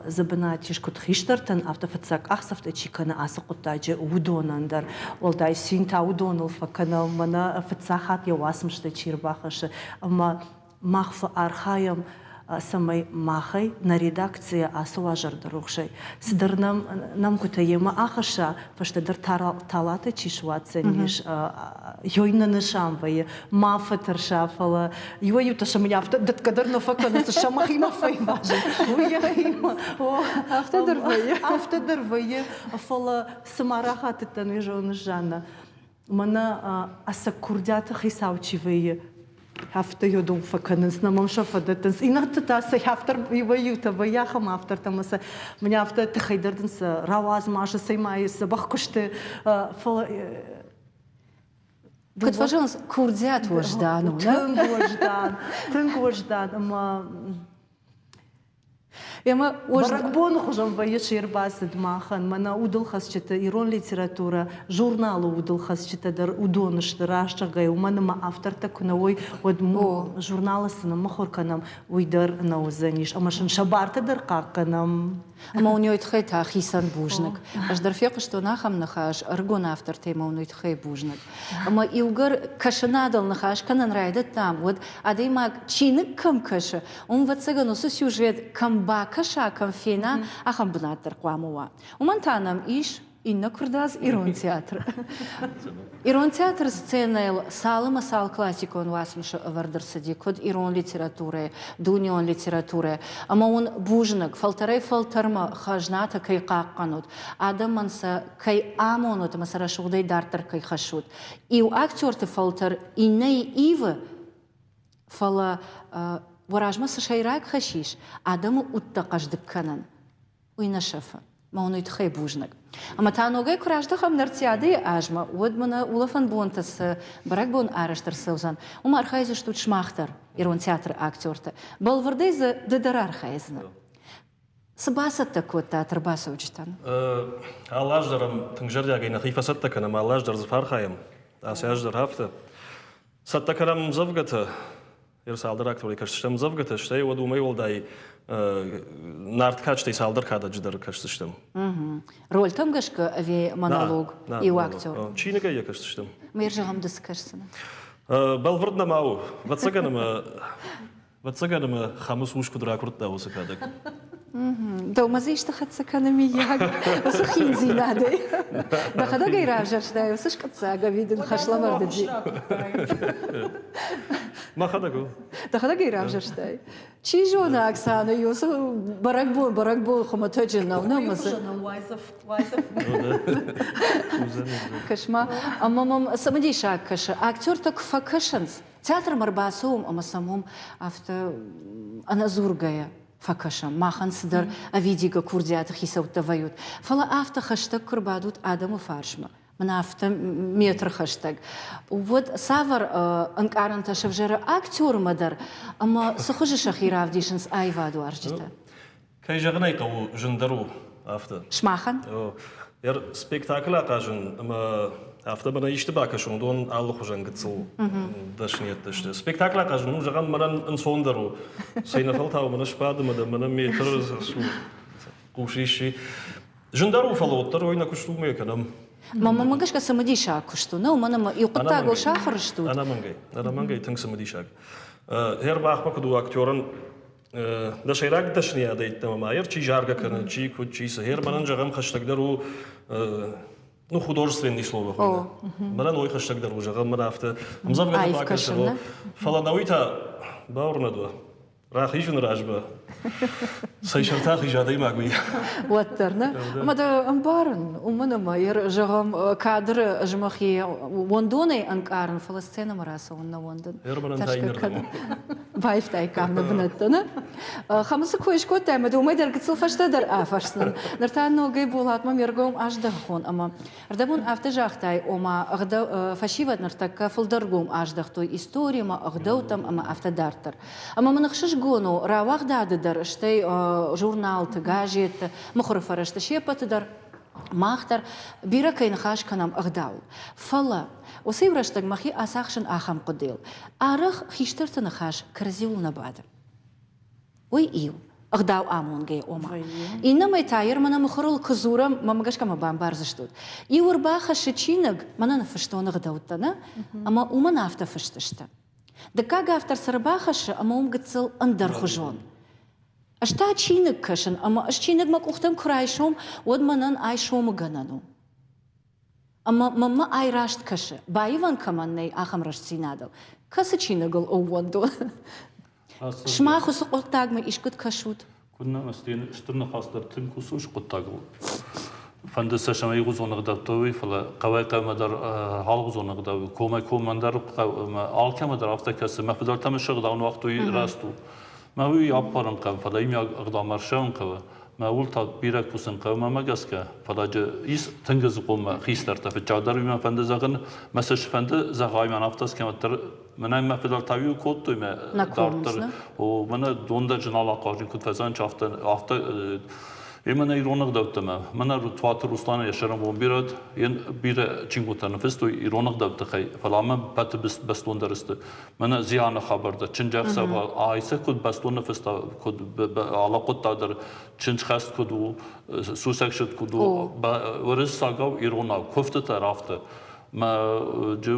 дзы бынат ис куыд хистӕртӕн, афтӕ фыццаг къахдзӕфтӕ чи кӕны ацы хъуыддаджы, уыдонӕн дӕр. Уӕлдай цин та уыдоныл фӕкӕны, мӕнӕ фыццаг хатт йӕ уацмыстӕ чи ӕрбахӕссы. Ӕмӕ мах фӕархайӕм. цӕмӕй махӕй нӕ редакцийӕ ацӕуа зӕрдӕрухсӕй, цыдӕр нӕм нӕмгуытӕ йемӕ ахӕсса, фӕстӕдӕр талатӕ чи суадздзӕнис, ёй нӕ нысан вӕййы, ма фӕтӕрса, фӕлӕ иуӕй-иутӕ сӕ мын афтӕ дӕтгӕ дӕр нӕ фӕкӕнынц, сӕ мӕхимӕ фӕивазын. Уый йӕхимӕ. Афтӕ дӕр вӕййы. Афтӕ дӕр вӕййы, фӕлӕ цыма рахатыдтӕн, уый зоныс, Жаннӕ, мӕнӕ ӕцӕг курдиаты хицау чи вӕййы, афтӕ йодон фӕкӕнынц, нӕ мӕм сӕ фӕдӕттынц. Иннӕты та сӕ автор иуӕй-иутӕ вӕййы ахӕм автортӕ ӕмӕ сӕ мӕнӕ афтӕ тыххӕй дӕр дын сӕ рауадз ма сӕ цӕй ма дзӕбӕх куысты, фӕлӕ Куыд фӕзӕгъынц, курдиат уӕздан у, Тынг уӕздан, тынг уӕздан ӕмӕ Ӕмӕ бӕрӕгбоны хуызӕн вӕййы се рбацыд махӕн, мӕнӕ удылхӕцджыты ирон литературӕ, журналы удылхӕцджытӕ дӕр уыдон сты раст зӕгъгӕйӕ, уымӕн ӕмӕ автортӕ куы нӕ уой, уӕд журналы цы ныммыхуыр кӕнӕм, уый дӕр нӕ уыдзӕнис. Ӕмӕ сын сӕ бартӕ дӕр хъахъхъӕнӕм. Ӕмӕ уын уый тыххӕй та хицӕн бузныг. Ӕз дӕр фехъуыстон ахӕм ныхас, ӕрыгон автортӕй ӕмӕ уын уый тыххӕй бузныг. Ӕмӕ иугӕр кӕсынадыл ныхас кӕнын райдыдтам, уӕд адӕймаг чиныг кӕм кӕсы, уым, ӕвӕццӕгӕн, уыцы сюжет кӕм бакӕса, кӕм фена, ахӕм бынат дӕр хъуамӕ уа. Уымӕн та нӕм ис иннӕ куырдадз Ирон театры. Ирон театры сценӕйыл цал ӕмӕ цал классикон уацмысы ӕвӕрд ӕрцыди, куыд ирон литературӕйы, дунеон литературӕйы. Ӕмӕ уын бузныг, фӕлтӕрӕй-фӕлтӕрмӕ хӕзнатӕ кӕй хъахъхъӕнут, адӕмӕн сӕ кӕй амонут ӕмӕ сӕ рӕсугъдӕй дарддӕр кӕй хӕссут. Иу актерты фӕлтӕр иннӕйы ивы, фӕлӕ уӕ размӕ цы сӕйраг хӕс ис, адӕмы удтӕ хъӕздыг кӕнын, уый нӕ сӕфы. Мӕ уын уый тыххӕй бузныг. Ӕмӕ та ногӕй куы раздӕхӕм Нартиадӕйы азмӕ, уӕд мӕнӕ улӕфӕн бонты цы бӕрӕгбон арӕзт ӕрцӕудзӕн, уым архайдзыстут сымах дӕр, Ирон театры актертӕ. Бӕлвырдӕй дзы ды дӕр архайдзынӕ. Цы бацӕттӕ кодтат ӕрбацӕуджытӕн? Алы аз дӕр ӕм тынг зӕрдиагӕй нӕхи фӕцӕттӕ кӕнӕм, алы аз дӕр дзы фӕархайӕм. Ацы аз дӕр афтӕ. Цӕттӕ кӕнӕм ӕмдзӕвгӕтӕ, Ер цалдӕр акторӕй кӕсдзыстӕм ӕмдзӕвгӕтӕ, стӕй уӕд уымӕй уӕлдай нарт кадджытӕй цалдӕр кадӕджы дӕр кӕсдзыстӕм. Рольтӕм гӕсгӕ ӕви монолог иу актер? Чиныгӕй йӕ кӕсдзыстӕм. Ме рзӕгъӕм ды цы кӕсдзынӕ? Бӕлвырд нӕма у. Ӕвӕццӕгӕн ӕмӕ Ӕвӕццӕгӕн ӕмӕ Хӕмыц ус куыд ракуырдта уыцы кадӕг. Дӕумӕ дзы исты хӕццӕ кӕны миййаг уыцы хиндзинадӕй? Дӕхӕдӕг ӕй равзӕрстай уыцы скъуыддзаг ӕви дын хӕслӕвӕрд уыди? Мӕхӕдӕг у. Дӕхӕдӕг ӕй равзӕрстай? Чи зоны, Оксана, уыцы бӕрӕгбон бӕрӕгбон хуымӕтӕджы нӕу нӕ мысы. Уайдзӕф, уайдзӕф. Кӕс-ма, ӕмӕ мӕм цымыдисаг кӕсы, актертӕ куы фӕкӕсынц, Театрмӕ ӕрбацӕуӕм ӕмӕ сӕм уым афтӕ ӕнӕдзургӕйӕ фӕкӕсӕм. Махӕн цыдӕр ӕвидигӕ курдиаты хицӕуттӕ вӕййут. Фӕлӕ афтӕ хӕстӕг куы рбадут адӕмы фарсмӕ, мӕнӕ афтӕ метр хӕстӕг, уӕд цавӕр ӕнкъарӕнтӕ сӕвзӕры актермӕ дӕр ӕмӕ цы хуызы сӕхи равдисынц аивадуарзджытӕ? Кӕй зӕгъын ӕй хъӕуы, зындӕр у афтӕ. Сымахӕн? Спектакль ахъазын ӕмӕ афтӕ мӕнӕ исты бакӕсон, уыдон алыхуызӕн гыццыл дӕсныйӕдтӕ сты. Спектакль ахъазын, ну, зӕгъӕм, мӕнӕн ӕнцондӕр у. Цӕйнӕфӕлтау мӕнӕ сбады мӕ мӕнӕ метр хъус исси. Зындӕр у, фӕлӕ уӕддӕр уый нӕ куыст уымӕй кӕнӕм. Мӕнмӕ гӕсгӕ цымыдисаг куыст у, нӕ, уымӕн ӕмӕ иу хъуыддагыл сахуыр стут. Ӕнӕмӕнгӕй, ӕнӕмӕнгӕй тынг цымыдисаг. Ӕрбахмӕ куыд у актерӕн Дӕ сӕйраг дӕсныйадӕй йеддӕмӕ ма чи заргӕ кӕны, чи куыд, чи цы. Гъер мӕнӕн зӕгъӕм хӕстӕгдӕр у ну, художественный слово хуыйны. Мӕнӕн уый хӕстӕгдӕр у, зӕгъӕм, мӕн афтӕ ӕмдзӕвгӕтӕ бакӕсын. Фӕлӕ нӕ уый та бауырнӕд уӕ, рахизыны размӕ цӕй сӕрты ахизы адӕймаг уый. Уӕддӕр, нӕ? Ӕмӕ дӕ ӕмбарын, уымӕн ӕмӕ, зӕгъӕм, кадры ӕз мӕхи уӕндонӕй ӕнкъарын, фӕлӕ сценӕмӕ рацӕуын нӕ уӕндын. Тӕрсгӕ кӕнын. Баивтаиккам нӕ бынӕттӕ, нӕ? Хӕмыцы кой скодтай ӕмӕ уымӕй дӕр гыццыл фӕстӕдӕр афӕрсдзынӕн. Ныр та ногӕй Болатмӕ ме ргом аздӕхон ӕмӕ ӕрдӕбон афтӕ загътай, ома фӕсивӕд ныртӕккӕ фылдӕр гом аздӕхтой историмӕ, ӕгъдӕуттӕм ӕмӕ афтӕ дарддӕр. Ӕмӕ мын ӕхсызгон у, рауагъдады дӕр, стӕй журналты, газетты, мыхуыры фӕрӕзты се ппӕты дӕр мах дӕр бирӕ кӕй ныхас кӕнӕм ӕгъдауыл. Фӕлӕ уыцы иу рӕстӕг мӕхи ацахсын ахӕм хъуыдыйыл. Арӕх хистӕрты ныхас кӕрӕдзиуыл нӕ бады. Уый иу, ӕгъдау амонгӕ, ома. Иннӕмӕй та йер мӕнӕ мыхуырыл куы дзурӕм, мӕм гӕсгӕ мӕ бамбардзыстут. Иу ӕрбахӕссы чиныг, мӕнӕ ныффыстон ӕгъдӕуттӕ, нӕ? Ӕмӕ уымӕн афтӕ фыст сты. Дыккаг автор цы ӕрбахӕссы, ӕмӕ уым гыццыл ӕндӕрхуызон. Ӕз та чиныг кӕсын, ӕмӕ ӕз чиныг мӕ къухтӕм куы райсом, уӕд мӕнӕн ай сомыгӕнӕн у. Ӕмӕ мӕнмӕ ай раст кӕсы, баивӕн кӕмӕн нӕй, ахӕм рӕстдзинадыл. Кӕцы чиныгыл ӕууӕндон? Сымах уыцы хъуыддагмӕ искуыд кӕсут? Куыннӕ стыр ныхас дӕр тынг уыцы хъуыддагыл. Фӕнды сӕ цӕмӕй иугъуызон ӕгъдӕуттӕ уой, фӕлӕ хъӕуӕй-хъӕумӕ дӕр алыгъуызон ӕгъдау, комӕй-коммӕ дӕр алкӕмӕ дӕр афтӕ кӕсы. Мӕ фыдӕлтӕм цы ӕгъдау ныуагътой, раст у. Мӕ уый аппарын хъӕуы, фӕлӕ иумиаг ӕгъдаумӕ ӕрцӕуын хъӕуы. Мӕ ууыл та бирӕ кусын хъӕуы мӕмӕ гӕсгӕ, фӕлӕ джы ис тынг ызхъоммӕ хистӕртӕ. Фыццагдӕр уый мӕ фӕнды зӕгъын, мӕ цы сфӕнды зӕгъай, мӕн афтӕ скӕнӕддӕр мӕнӕй мӕ фыдӕлтӕ-иу кодтой мӕ дарддӕр. О, мӕнӕ дондӕджы нал ахъазын куыд фӕзӕнч, афтӕ афтӕ Е мӕнӕ ирон ӕгъдӕуттӕмӕ, мӕнӕ Туаты Русланы йӕ сӕрӕнбон бирӕ уыд, бирӕ чингуытӕ ныффыстой ирон ӕгъдӕутты тыххӕй, фӕлӕ ӕмӕ пӕты бӕстондӕр сты. Мӕнӕ зианы хабар дӕр, чындзӕхсӕв айсӕ куыд бӕстон ныффыста, куыд алы хъуыддаг дӕр чындзхӕст куыд у, сусӕгсыд куыд у, уырыссагау, иронау, куывтытӕ афтӕ. Мӕ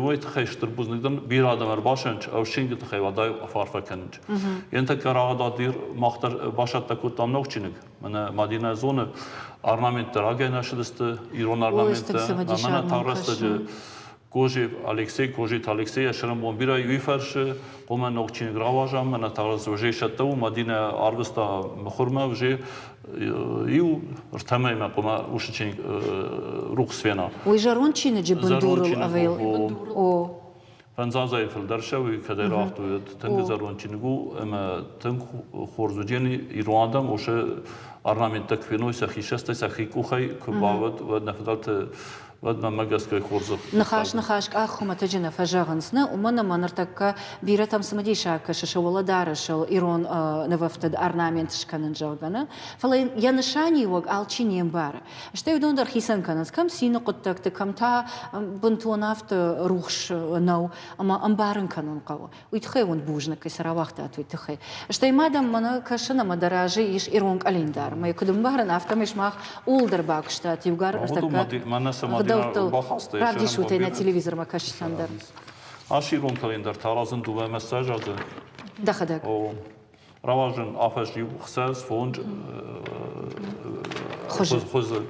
уый тыххӕй стыр бузныг дӕн, бирӕ адӕм ӕрбасӕнч, ӕвсингы тыххӕй уӕлдай фарфӕ кӕнынч. Ентӕккӕ рагъӕдадир мах дӕр басӕттӕ кодтам ног чиныг. Мӕнӕ Мадинӕ зоны, орнаменттӕ рагӕй нӕ сыдысты, ирон орнаменттӕ. Мӕнӕ та рӕстӕджы Кожев Алексей, Кожиты Алексей ӕсӕрӕнбон бирӕ уый фӕрсы, хъуамӕ ног чиныг рауазӕм, ӕмӕ та уже сӕттӕ у, Мадинӕ арвыста мыхуырмӕ уже иу ӕртӕмӕймӕ хъуамӕ уыцы чиныг рухс фена. Уый зӕронд чиныджы бындурыл ӕвӕл О. Фӕндзазӕй фылдӕр сӕ уый кӕдӕй рауагътой, тынг зӕронд чиныг у ӕмӕ тынг хорз уыдзӕни ирон адӕм уыцы орнаменттӕ куы феной сӕхи цӕстӕй, сӕхи къухӕй куы бауӕд, уӕд нӕ фыдӕлты уӕд мӕнмӕ гӕсгӕ хорз Ныхас ныхас къах хуымӕтӕджы нӕ фӕзӕгъынц, нӕ, уымӕн ӕмӕ ныртӕккӕ бирӕтӕм цымыдисаг кӕсы сӕ уӕлӕдарӕсыл ирон нывӕфтыд орнамент скӕнын, зӕгъгӕ, нӕ, фӕлӕ йын йӕ нысаниуӕг алчи не мбары. Стӕй уыдон дӕр хицӕн кӕнынц, кӕм цины хъуыддӕгты, кӕм та бынтон афтӕ рухс нӕу, ӕмӕ ӕмбарын кӕнын хъӕуы. Уый тыххӕй уын бузныг, кӕй сӕ рауагътат, уый тыххӕй. Стӕй ма дӕм мӕнӕ кӕсын ӕмӕ дӕ разы ис ирон къӕлиндар. Мӕ куыд ӕмбарын, афтӕмӕй сымах ууыл дӕр бакуыстат иугӕр ӕртӕккӕ ӕгъдӕуттыл равдисут ӕй нӕ телевизормӕ кӕсджытӕн дӕр. Ацы ирон календар та аразын дыууӕ мӕссажады. Дӕхӕдӕг? Рауазын афӕдз иу ӕхсӕз, фондз хуызы.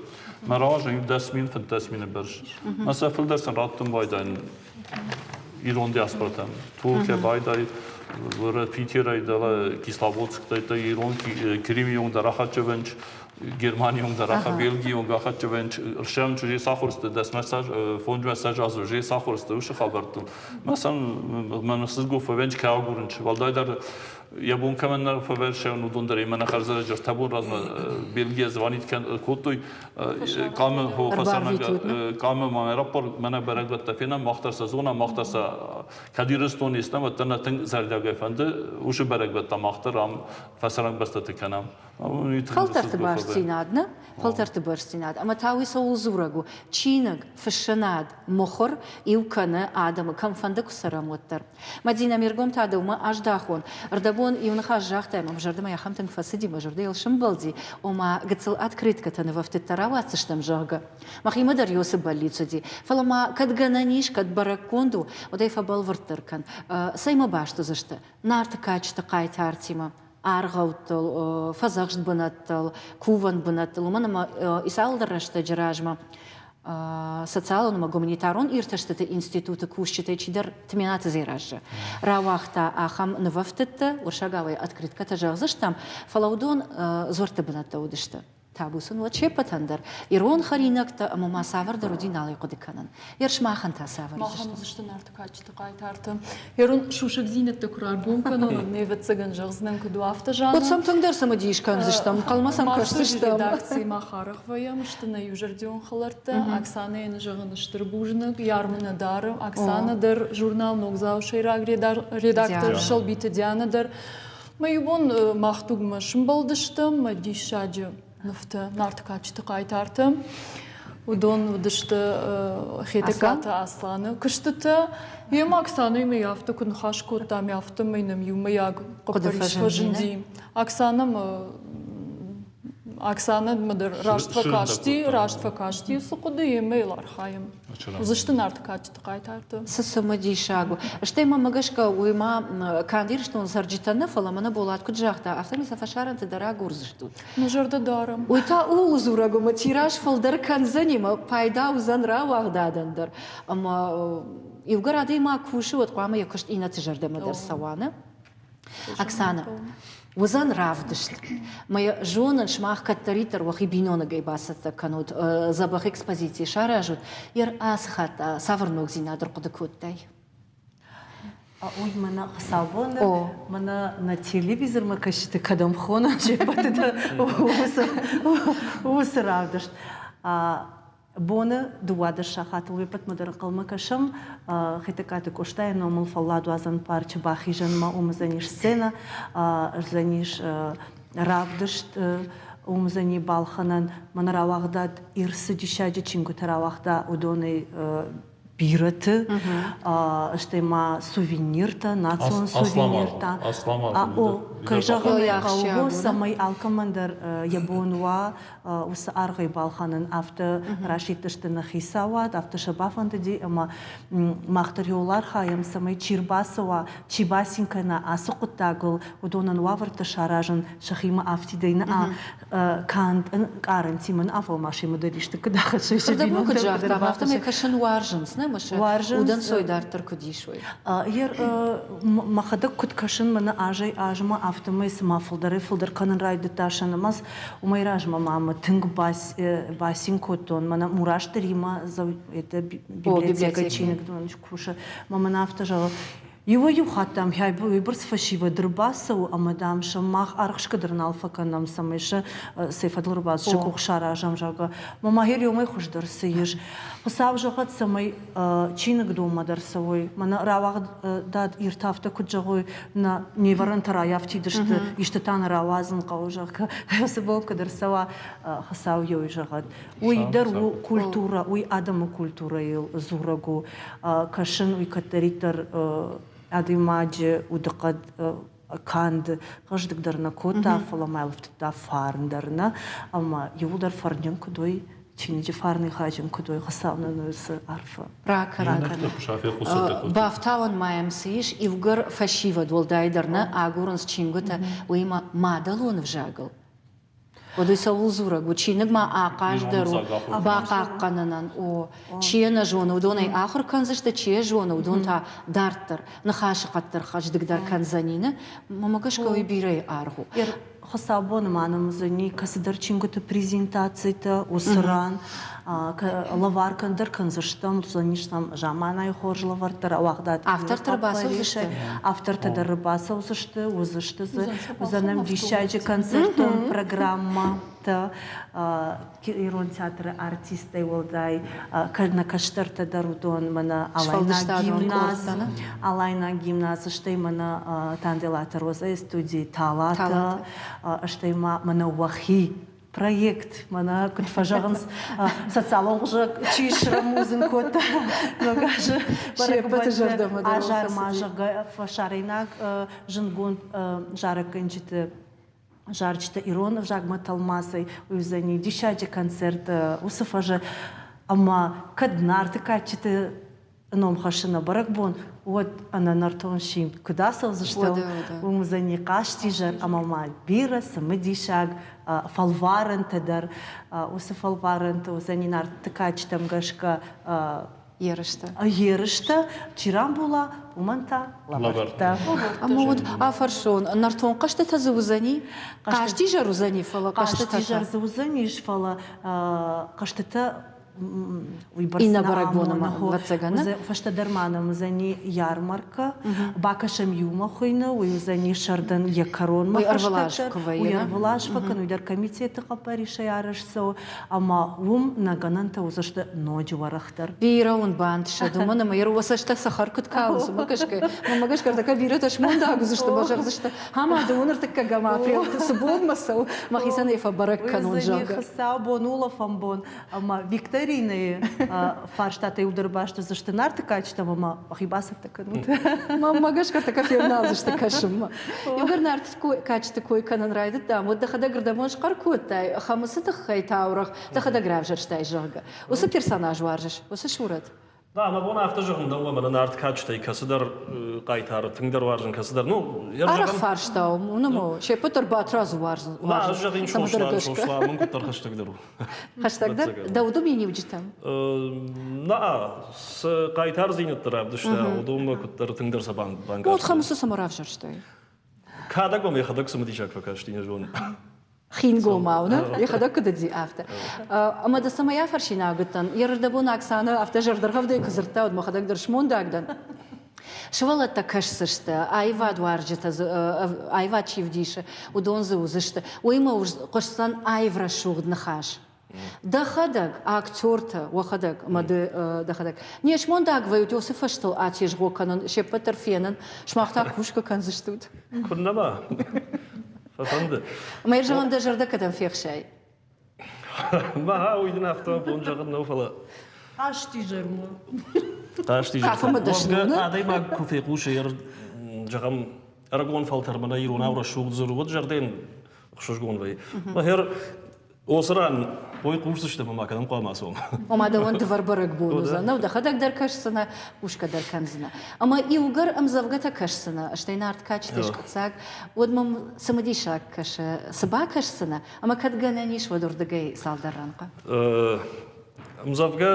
Мӕ рауазын иу 10 000, 15 мины бӕрц. Мӕ сӕ фылдӕр сын раттын байдайын ирон диаспоратӕм. Туркӕ байдай, Питерӕй дӕлӕ Кисловодсктӕй ирон Кремийон дӕр ахӕччевенч, Германийон дӕр аха, Бельгийон ахӕччевенч, рсӕм чуже сахуырсты, дӕсмӕ фондзмӕ азы уже сахуырсты уыцы хабӕрттыл. Мӕ сӕм мӕ ныхсызго фӕвенч кӕ агурынч. Уӕлдайдӕр йӕ бон кӕмӕн нӕ фӕвӕрсӕн, уыдон дӕр ӕмӕ нӕ хӕрзӕрӕджы ӕртӕ бон размӕ Бельгийӕ звонит кодтой, къамы къамы ма раппор мӕнӕ бӕрӕгбӕттӕ фенӕм, мах дӕр сӕ зонӕм, мах дӕр сӕ кӕд Ирыстоны истӕм, уӕддӕр нӕ тынг зӕрдиагӕй фӕнды уыцы бӕрӕгбӕттӕ мах дӕр ам фӕсарӕн бӕстӕты кӕнӕм. Фӕлтӕрты бастдзинад, нӕ? Фӕлтӕрты бастдзинад. Ӕмӕ та уый цӕуыл дзурӕг у? Чиныг, фыссынад, мыхуыр иу кӕны адӕмы, кӕмфӕнды куы цӕрӕм, уӕддӕр. Мадинӕ, ме ргом та дӕумӕ аздӕхон. Ӕрдӕбон иу ныхас загътай, мӕ зӕрдӕмӕ ахӕм тынг фӕцыди, мӕ зӕрдӕ йыл сымбӕлди, ома гыццыл открыткӕтӕ нывӕфтыдтӕ рауадздзыстӕм, зӕгъгӕ. Мӕхимӕ дӕр Йосы бӕллиц уыди. Фӕлӕ ма кӕд гӕнӕн ис, кӕд бӕрӕггонд у, уӕд ӕй фӕбӕлвырддӕр кӕн. Цӕймӕ баст уыдзысты? Нарты кадджыты хъайтартимӕ, аргъӕуттыл, фӕдзӕхст бынӕттыл, кувӕн бынӕттыл, уымӕн ӕмӕ цалдӕр рӕстӕджы размӕ социалон ӕмӕ гуманитарон иртӕстыты институты кусджытӕй чидӕр Тменаты Дзерассӕ рауагъта ахӕм нывӕфтыдтӕ, уырыссагауӕй открыткӕтӕ зӕгъдзыстӕм, фӕлӕ уыдон дзуӕртты бынӕттӕ уыдысты. Табу сын уӕд се ппӕтӕн дӕр ирон хӕринӕгтӕ ӕмӕ ма цавӕрдӕр уыди нал ӕй хъуыды кӕнын. Ерсмахӕн та цавӕр Махӕн уыдзысты Нарты кадджыты хъайтартӕ. Ерон сусӕгдзинӕдтӕ куы раргом кӕнон, уӕд ме ӕвӕццӕгӕн зӕгъдзынӕн, куыд у, афтӕ Жанна. Уӕд сӕм тынгдӕр цымыдис кӕндзыстӕм, хъалмӕ сӕм кӕсдзыстӕм. Редакцийы мах арӕх вӕййӕм, сты нӕ иузӕрдион хӕлӕрттӕ. Оксанӕйӕн зӕгъын стыр бузныг, йӕ армы нӕ дары. Оксана дӕр, журнал Ногдзау сӕйраг редактор Сӕлбиты Диана дӕр. Мӕ иу бон мах дугмӕ сымбӕлдыстӕм, мӕ диссаджы нывтӕ, Нарты кадджыты хъайтартӕ. Уыдон уыдысты Хетӕгкаты Асланы куыстытӕ. Йемӕ Оксанаимӕ афтӕ куы ныхас кодтам, афтӕмӕй нӕм иумӕйаг хъӕппӕрис фӕзынди. Оксанӕмӕ Оксанӕмӕ дӕр раст фӕкасти, раст фӕкасти уыцы хъуыды, йемӕ йыл архайӕм. Уыдзысты Нарты кадджыты хъайтартӕ. Цы цымыдисаг у. Стӕй мӕмӕ гӕсгӕ уый ма канд Ирыстоны цӕрджытӕ нӕ, фӕлӕ мӕнӕ Болат куыд загъта, афтӕмӕй сӕ фӕсарӕнты дӕр агурдзыстут. Нӕ зӕрдӕ дарӕм. Уый та ууыл дзурӕг у, ӕмӕ тираж фылдӕр кӕндзӕни, ӕмӕ пайда уыдзӕн рауагъдадӕн дӕр. Ӕмӕ иугӕр адӕймаг кусы, уӕд хъуамӕ йӕ куыст иннӕты зӕрдӕмӕ дӕр цӕуа, нӕ? Оксана, уыдзӕн равдыст. Мӕ зонын, сымах кӕддӕриддӕр уӕхи биноныгӕй бацӕттӕ кӕнут, дзӕбӕх экспозици саразут. Ер ацы хатт цавӕр ногдзинад ӕрхъуыды кодтай? Уый мӕнӕ хуыцаубоны, мӕнӕ нӕ телевизормӕ кӕсджыты кӕдӕм хонӕм се ппӕты дӕр уыцы равдыст. Боны 12 сахатыл уе ппӕтмӕ дӕр ӕнхъӕлмӕ кӕсӕм. Хетӕгкаты Къостайы номыл фӕлладуадзӕн парчы бахизӕнмӕ уым уыдзӕнис сценӕ, уыдзӕнис равдыст, уым уыдзӕни балхӕнӕн. Мӕнӕ рауагъдад Ир цы диссаджы чингуытӕ рауагъта, уыдонӕй бирӕты, стӕй ма сувениртӕ, национ сувениртӕ. О, кӕй зӕгъын ӕй хъӕуы, цӕмӕй алкӕмӕн дӕр йӕ бон уа уыцы аргъӕй балхӕнын. Афтӕ расидтысты нӕ хицауад, афтӕ сӕ бафӕндыди, ӕмӕ мах дӕр иуыл архайӕм, цӕмӕй чи рбацӕуа, чи бацин кӕна ацы хъуыддагыл, уыдонӕн уавӕртӕ саразын сӕхимӕ афтидӕй нӕ канд ӕнкъарӕнтимӕ нӕ, фӕлӕ ма семӕ дӕр исты куыд ахӕссой сӕ бинонтӕм. Куыд загътам, афтӕмӕй кӕсын уарзынц, нӕ мӕ сӕ удӕнцой дарддӕр куыд исой. Мӕхӕдӕг куыд кӕсын, мӕнӕ азӕй-азмӕ, афтӕмӕй цыма фылдӕрӕй-фылдӕр кӕнын райдыдта сӕ нымӕц, Уымӕй размӕ ма мӕ тынг бацин кодтон. Мӕнӕ Мурасты Римӕ это библиотекӕ чиныгдон кусы. Мӕ мын афтӕ зӕгъы, иуӕй-иу хатт, дам, уыйбӕрц фӕсивӕд ӕрбацӕуы ӕмӕ, дам, сӕм мах архсгӕ дӕр нал фӕкӕнӕм, цӕмӕй сӕ сӕ фӕдыл ӕрбацӕуы, сӕ къух саразӕм, зӕгъгӕ. Мӕ ма уымӕй хуыздӕр цы ис? Хуыцау зӕгъӕд, цӕмӕй чиныгдонмӕ дӕр цӕуой. Мӕнӕ рауагъдад иртӕфтӕ куыд зӕгъой, нӕ не вӕрӕнтӕ райафтид сты, истытӕ нӕ рауадзын хъӕуы, зӕгъгӕ, уыцы бон куыд ӕрцӕуа, Хуыцау йӕ уый зӕгъӕд. Уый дӕр у культурӕ, уый адӕмы культурӕйыл дзурӕг у. Кӕсын уый кӕддӕриддӕр адӕймаджы удыхъӕд канд хъӕздыгдӕр нӕ кодта, фӕлӕ ма йыл ӕфтыдта фарн дӕр нӕ. Ӕмӕ иууылдӕр фӕрнджын куыд уой, чиныджы фарны хайджын куыд уой, Хуыцау нын уыцы арфӕ ракӕнӕд. Бафтауӕн ма йӕм цы ис, иугӕр фӕсивӕд уӕлдайдӕр нӕ агурынц чингуытӕ, уыимӕ мадӕлон ӕвзагыл. Уӕд уый цӕуыл дзурӕг у? Чиныг ма ахъаз дӕр у бахъахъхъӕнынӕн. О, чи йӕ нӕ зоны, уыдон ӕй ахуыр кӕндзысты, чи йӕ зоны, уыдон та дарддӕр ныхасы хъӕддӕр хъӕздыгдӕр кӕндзӕни. Мӕнмӕ гӕсгӕ уый бирӕйы аргъ у. Хуыцаубоны ма нӕм уыдзӕни кӕцыдӕр чингуыты презентацитӕ уыцы ран. Лӕвар кӕндӕр кӕндзыстӕм, уыдзӕнис нӕм заманайы хорз лӕвӕрттӕ рауагъдад. Автортӕ рбацӕудзысты? Автортӕ дӕр рбацӕудзысты, уыдзысты дзы. Уыдзӕн нӕм диссаджы концертон программӕтӕ. Ирон театры артисттӕй уӕлдай нӕ кӕстӕртӕ дӕр уыдон мӕнӕ Алайнаг гимназ, Алайнаг гимназ, стӕй мӕнӕ Танделаты Розӕйы студийы Талатӕ, стӕй ма мӕнӕ уӕхи проект, мӕнӕ куыд фӕзӕгъынц, социалон хуызы чи срӕмудзын кодта ног азы бӕрӕгбӕтты азар ма, зӕгъгӕ, фӕсарӕйнаг зындгонд зарӕггӕнджыты зарджытӕ ирон ӕвзагмӕ тӕлмацӕй уыдзӕни диссаджы концерт уыцы фӕзы. Ӕмӕ кӕд Нарты кадджыты ном хӕссыны бӕрӕгбон, уӕд ӕнӕ нӕртон симд куыд ацӕудзыстӕм, уым уыдзӕни хъазтизӕр ӕмӕ ма бирӕ цымыдисаг фӕлварӕнтӕ дӕр. Уыцы фӕлварӕнтӕ уыдзӕни Нарты кадджытӕм гӕсгӕ ерыстӕ. Ерыстӕ чи рамбула, уымӕн та лӕвӕрттӕ. Ӕмӕ уӕд афӕрсон, нӕртон хъӕзтытӕ дзы уыдзӕни? Хъазтизӕр уыдзӕни, фӕлӕ хъӕзтытӕ Хъазтизӕр дзы уыдзӕнис, фӕлӕ хъӕзтытӕ уыйбӕрц Иннӕ бӕрӕгбоны ма, ӕвӕццӕгӕн. Фӕстӕдӕр ма нӕм уыдзӕни ярмаркӕ. Бакӕсӕм иумӕ хуыйны, уый уыдзӕни сӕрдӕн йӕ кӕронмӕ Уый ӕрвылаз куы вӕййы. Уый ӕрвылаз фӕкӕны, уый дӕр комитеты хъӕппӕрисӕй арӕзт цӕуы. Ӕмӕ уым нӕ гӕнӕнтӕ уыдзысты ноджы уӕрӕхдӕр. Бирӕ уын бантысӕд, уымӕн ӕмӕ йӕ цӕстӕ цӕхӕр куыд калынц, уымӕ гӕсгӕ, уымӕ гӕсгӕ ӕртӕккӕ бирӕтӕ смондаг уыдзысты ӕмӕ зӕгъдзысты, ӕмӕ ды уын ӕртыккӕгӕм апрелы цы бонмӕ цӕуы, мӕхицӕн ӕй фӕбӕрӕг кӕнон, зӕгъгӕ. Хуыцаубон, улӕфӕн бон ӕмӕ викторина. Викторинӕйы фарстатӕ иудӕр баст уыдзысты Нарты кадджытӕм ӕмӕ уӕхи бацӕттӕ кӕнут. Мӕнмӕ гӕсгӕ тӕккӕ февналдзысты кӕсынмӕ. Иугӕр Нарты кадджыты кой кӕнын райдыдтам, уӕд дӕхӕдӕг рдӕмон схъӕр кодтай, Хӕмыцы тыххӕй таурӕгъ дӕхӕдӕг равзӕрстай, зӕгъгӕ. Уыцы персонаж уарзыс, уыцы сурӕт? Да, мӕ бон афтӕ зӕгъын нӕу, ӕмӕ Нарт кадджытӕй кӕцыдӕр хъайтары тынгдӕр уарзын, кӕцыдӕр, ну, Арӕх фарстау, ну, се ппӕт дӕр Батрадзы уарзын. На, ӕз зӕгъин Сослан, Сослан мын куыддӕр хӕстӕгдӕр у. Хӕстӕгдӕр? Дӕ уды миниуджытӕм? На, цы хъайтардзинӕдтӕ равдыста, уыдонмӕ куыддӕр тынгдӕр сӕ банкъардтон. Вот Хӕмыцы цӕмӕ равзӕрстай? Кадӕг мӕм йӕхӕдӕг цымыдисаг фӕкасти, не зонын. Хингомау, нӕ? Йӕхӕдӕг куыд уыди, афтӕ. Ӕмӕ дӕ цӕмӕй афӕрсинаг уыдтӕн, йе рдӕбон Оксанӕ афтӕ зӕрдӕргъӕвдӕй куы дзырдта, уӕд мӕхӕдӕг дӕр смондаг дӕн. Сывӕллӕттӕ кӕсдзысты, аивадуарзджытӕ дзы, аивад чи вдисы, уыдон дзы уыдзысты. Уыимӕ хъуысдзӕн аив рӕсугъд ныхас. Дӕхӕдӕг, актертӕ, уӕхӕдӕг ӕмӕ ды дӕхӕдӕг, не смондаг вӕййут уыцы фӕзтыл атезгъо кӕнын, се ппӕт дӕр фенын, сымах та кусгӕ кӕндзыстут. Куыннӕ ма? Фӕфӕнды. Ӕмӕ зӕгъӕм, дӕ зӕрдӕ кӕдӕм фехсай? Мӕ уый дын афтӕ бон зӕгъын нӕу, фӕлӕ Хъазтизӕрмӕ. Хъазтизӕрмӕ. Кафынмӕ дӕсны у, нӕ? Адӕймаг куы фехъусы, зӕгъӕм, ӕрыгон фӕлтӕрмӕ нӕ иронау рӕсугъд дзырд, уӕд зӕрдӕйӕн ӕхсызгон вӕййы. Мӕхер Оцы ран ой хъусдзыстӕм ӕмӕ кӕдӕм хъуамӕ цом. Ома дӕуӕн дывӕр бӕрӕгбон уыдзӕн, нӕу дӕхӕдӕг дӕр кӕсдзынӕ, хъусгӕ дӕр кӕндзынӕ. Ӕмӕ иугӕр ӕмдзӕвгӕтӕ кӕсдзынӕ, стӕй нарт кадджыты скъуыддзаг, уӕд мӕм цымыдисаг кӕсы, цы бакӕсдзынӕ, ӕмӕ кӕд гӕнӕн ис, уӕд уырдыгӕй цалдӕр рӕнхъы. Ӕмдзӕвгӕ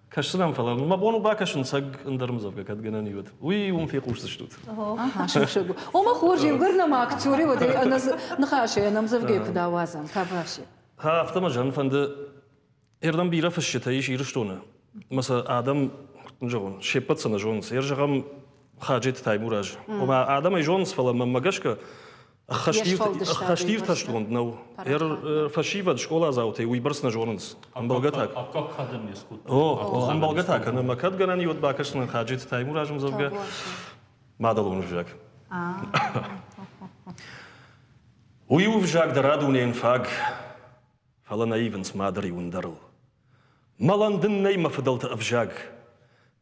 Кӕсдзынӕн, фӕлӕ мӕ бон у бакӕсын цӕг ӕндӕр ӕмдзӕвгӕ, кӕд гӕнӕн и, уӕд. Уый уым фехъусдзыстут. Ага, сусӕг у. Ома хорз, иугӕр нӕм актери, уӕд ӕй ӕнӕ ныхасӕй, ӕнӕ ӕмдзӕвгӕйы куыд ауадзӕм, табуафси. Афтӕ мӕ зӕгъын фӕнды, ӕрдӕм бирӕ фысджытӕ ис Ирыстоны, ӕмӕ сӕ адӕм, куыд зӕгъон, се ппӕт сӕ нӕ зонынц. Ӕр зӕгъӕм, Хаджеты Таймураз. Ома адӕм ӕй зонынц, фӕлӕ мӕнмӕ гӕсгӕ ӕххӕст иртӕстгонд нӕу. Фӕсивӕд скъоладзаутӕй уыйбӕрц нӕ зонынц. Ӕмбӕлгӕ та О, ӕмбӕлгӕ та кӕны. Мӕ кӕд гӕнӕн и, уӕд бакӕсдзынӕн Хаджеты Таймуразы ӕмдзӕвгӕ «Мадӕлон ӕвзаг». Уый у ӕвзаг дӕр а дунейӕн фаг, фӕлӕ нӕ ивынц мады риуындӕрыл. Мӕлӕн дын нӕй мӕ фыдӕлты ӕвзаг,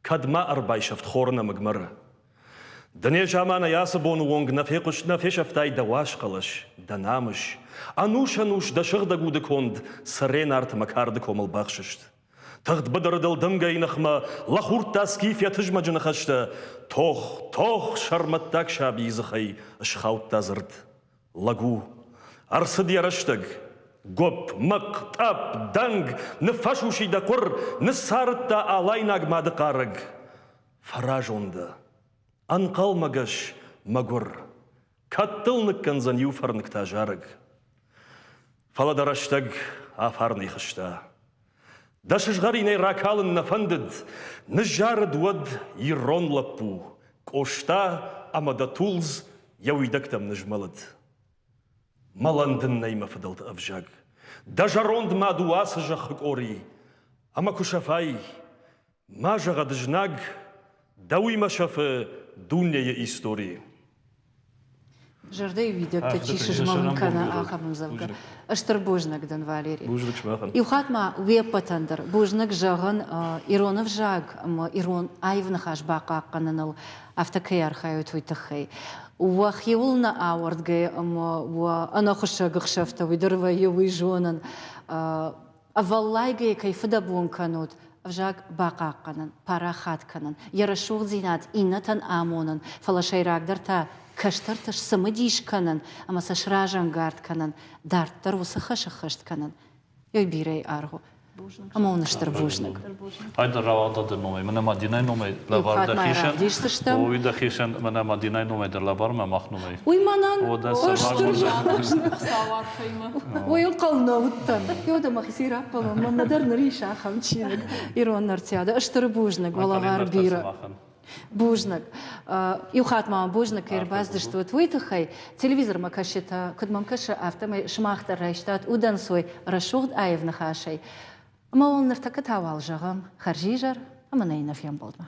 кӕд ма ӕрбайсӕфт хоры нӕмыг мӕры. Ды незаманӕй ацы боны онг нӕ фехъуыст, нӕ фесӕфтай дӕ уазхъӕлӕс, дӕ намыс. Ӕнус-ӕнус дӕ сыгъдӕг уды конд цӕрӕн арты мӕ карды комыл бахсыст. Тыгъд быдыры дыл дымгӕйы ныхмӕ лӕхурдта скиф йӕ тызмӕджы ныхӕстӕ. Тох, тох, сӕрмӕттаг сабийы дзыхӕй схаудта дзырд. Лӕг у. Ӕрцыд йӕ рӕстӕг. Гопп, мӕхъхъ, тъӕпп, дӕнг, ныффӕсус и дӕ хъуыр, ныссарыдта алайнаг мады хъарӕг. Фӕразон дӕ. Ӕнхъӕлмӕгӕс, мӕгуыр. Кӕд дыл ныккӕндзӕн иу фӕрныг та зарӕг. Фӕлӕ дӕ рӕстӕг афарнӕй хызта. Дӕ сызгъӕринӕй ракалын нӕ фӕндыд, ныззарыд уӕд ирон лӕппу, Къоста ӕмӕ дӕ тулдз йӕ уидӕгтӕм нызмӕлыд. Мӕлӕн дын нӕй мӕ фыдӕлты ӕвзаг. Дӕ зӕронд мад у ацы зӕххы къори, ӕмӕ куы сӕфай, ма зӕгъӕд знаг, дӕуимӕ сӕфы дунейы истори. Зӕрдӕйы уидӕгтӕ чи сызмӕлын кӕны, ахӕм ӕмдзӕвгӕ. Стыр бузныг дын, Валери. Бузныг сымахӕн. Иу хатт ма уе ппӕтӕн дӕр бузныг зӕгъын, ирон ӕвзаг ӕмӕ ирон аив ныхас бахъахъхъӕныныл афтӕ кӕй архайут, уый тыххӕй. Уӕхиуыл нӕ ауӕрдгӕйӕ ӕмӕ уӕ ӕнӕхуыссӕг ӕхсӕвтӕ уый дӕр вӕййы, уый зонын. Ӕвӕллайгӕйӕ кӕй фыдӕбон кӕнут, ӕвзаг бахъахъхъӕнын, парахат кӕнын, йӕ рӕсугъддзинад иннӕтӕн амонын, фӕлӕ сӕйрагдӕр та кӕстӕрты сцымыдис кӕнын ӕмӕ сӕ сразӕнгард кӕнын, дарддӕр уыцы хӕс ӕххӕст кӕнын. Ой, бирӕ аргъ у. Ӕмӕ уын стыр бузныг. Айдӕр рауагъдады номӕй, мӕнӕ Мадинӕйы номӕй лӕвар дӕхицӕн. Ой, дӕхицӕн, мӕнӕ Мадинӕйы номӕй дӕр лӕвар мӕ мах номӕй. Уый мӕнӕн стыр Уый ӕнхъӕл нӕ уыдтӕн. Ёдӕ мӕхицӕй раппӕлон, мӕнмӕ дӕр ныр ис ахӕм чиныг ирон нартиадӕ. Стыр бузныг, уӕ лӕвар бирӕ. Бузныг. Иу хатт ма бузныг, кӕй ӕрбацыдыстут, уый тыххӕй. Телевизормӕ кӕсджытӕ, куыд мӕм кӕсы, афтӕмӕй сымах дӕр райстат удӕнцой рӕсугъд аив ныхасӕй. Ӕмӕ уыл ныртӕккӕ та уал зӕгъӕм хӕрзизӕр ӕмӕ нӕ иннӕ фембӕлдмӕ.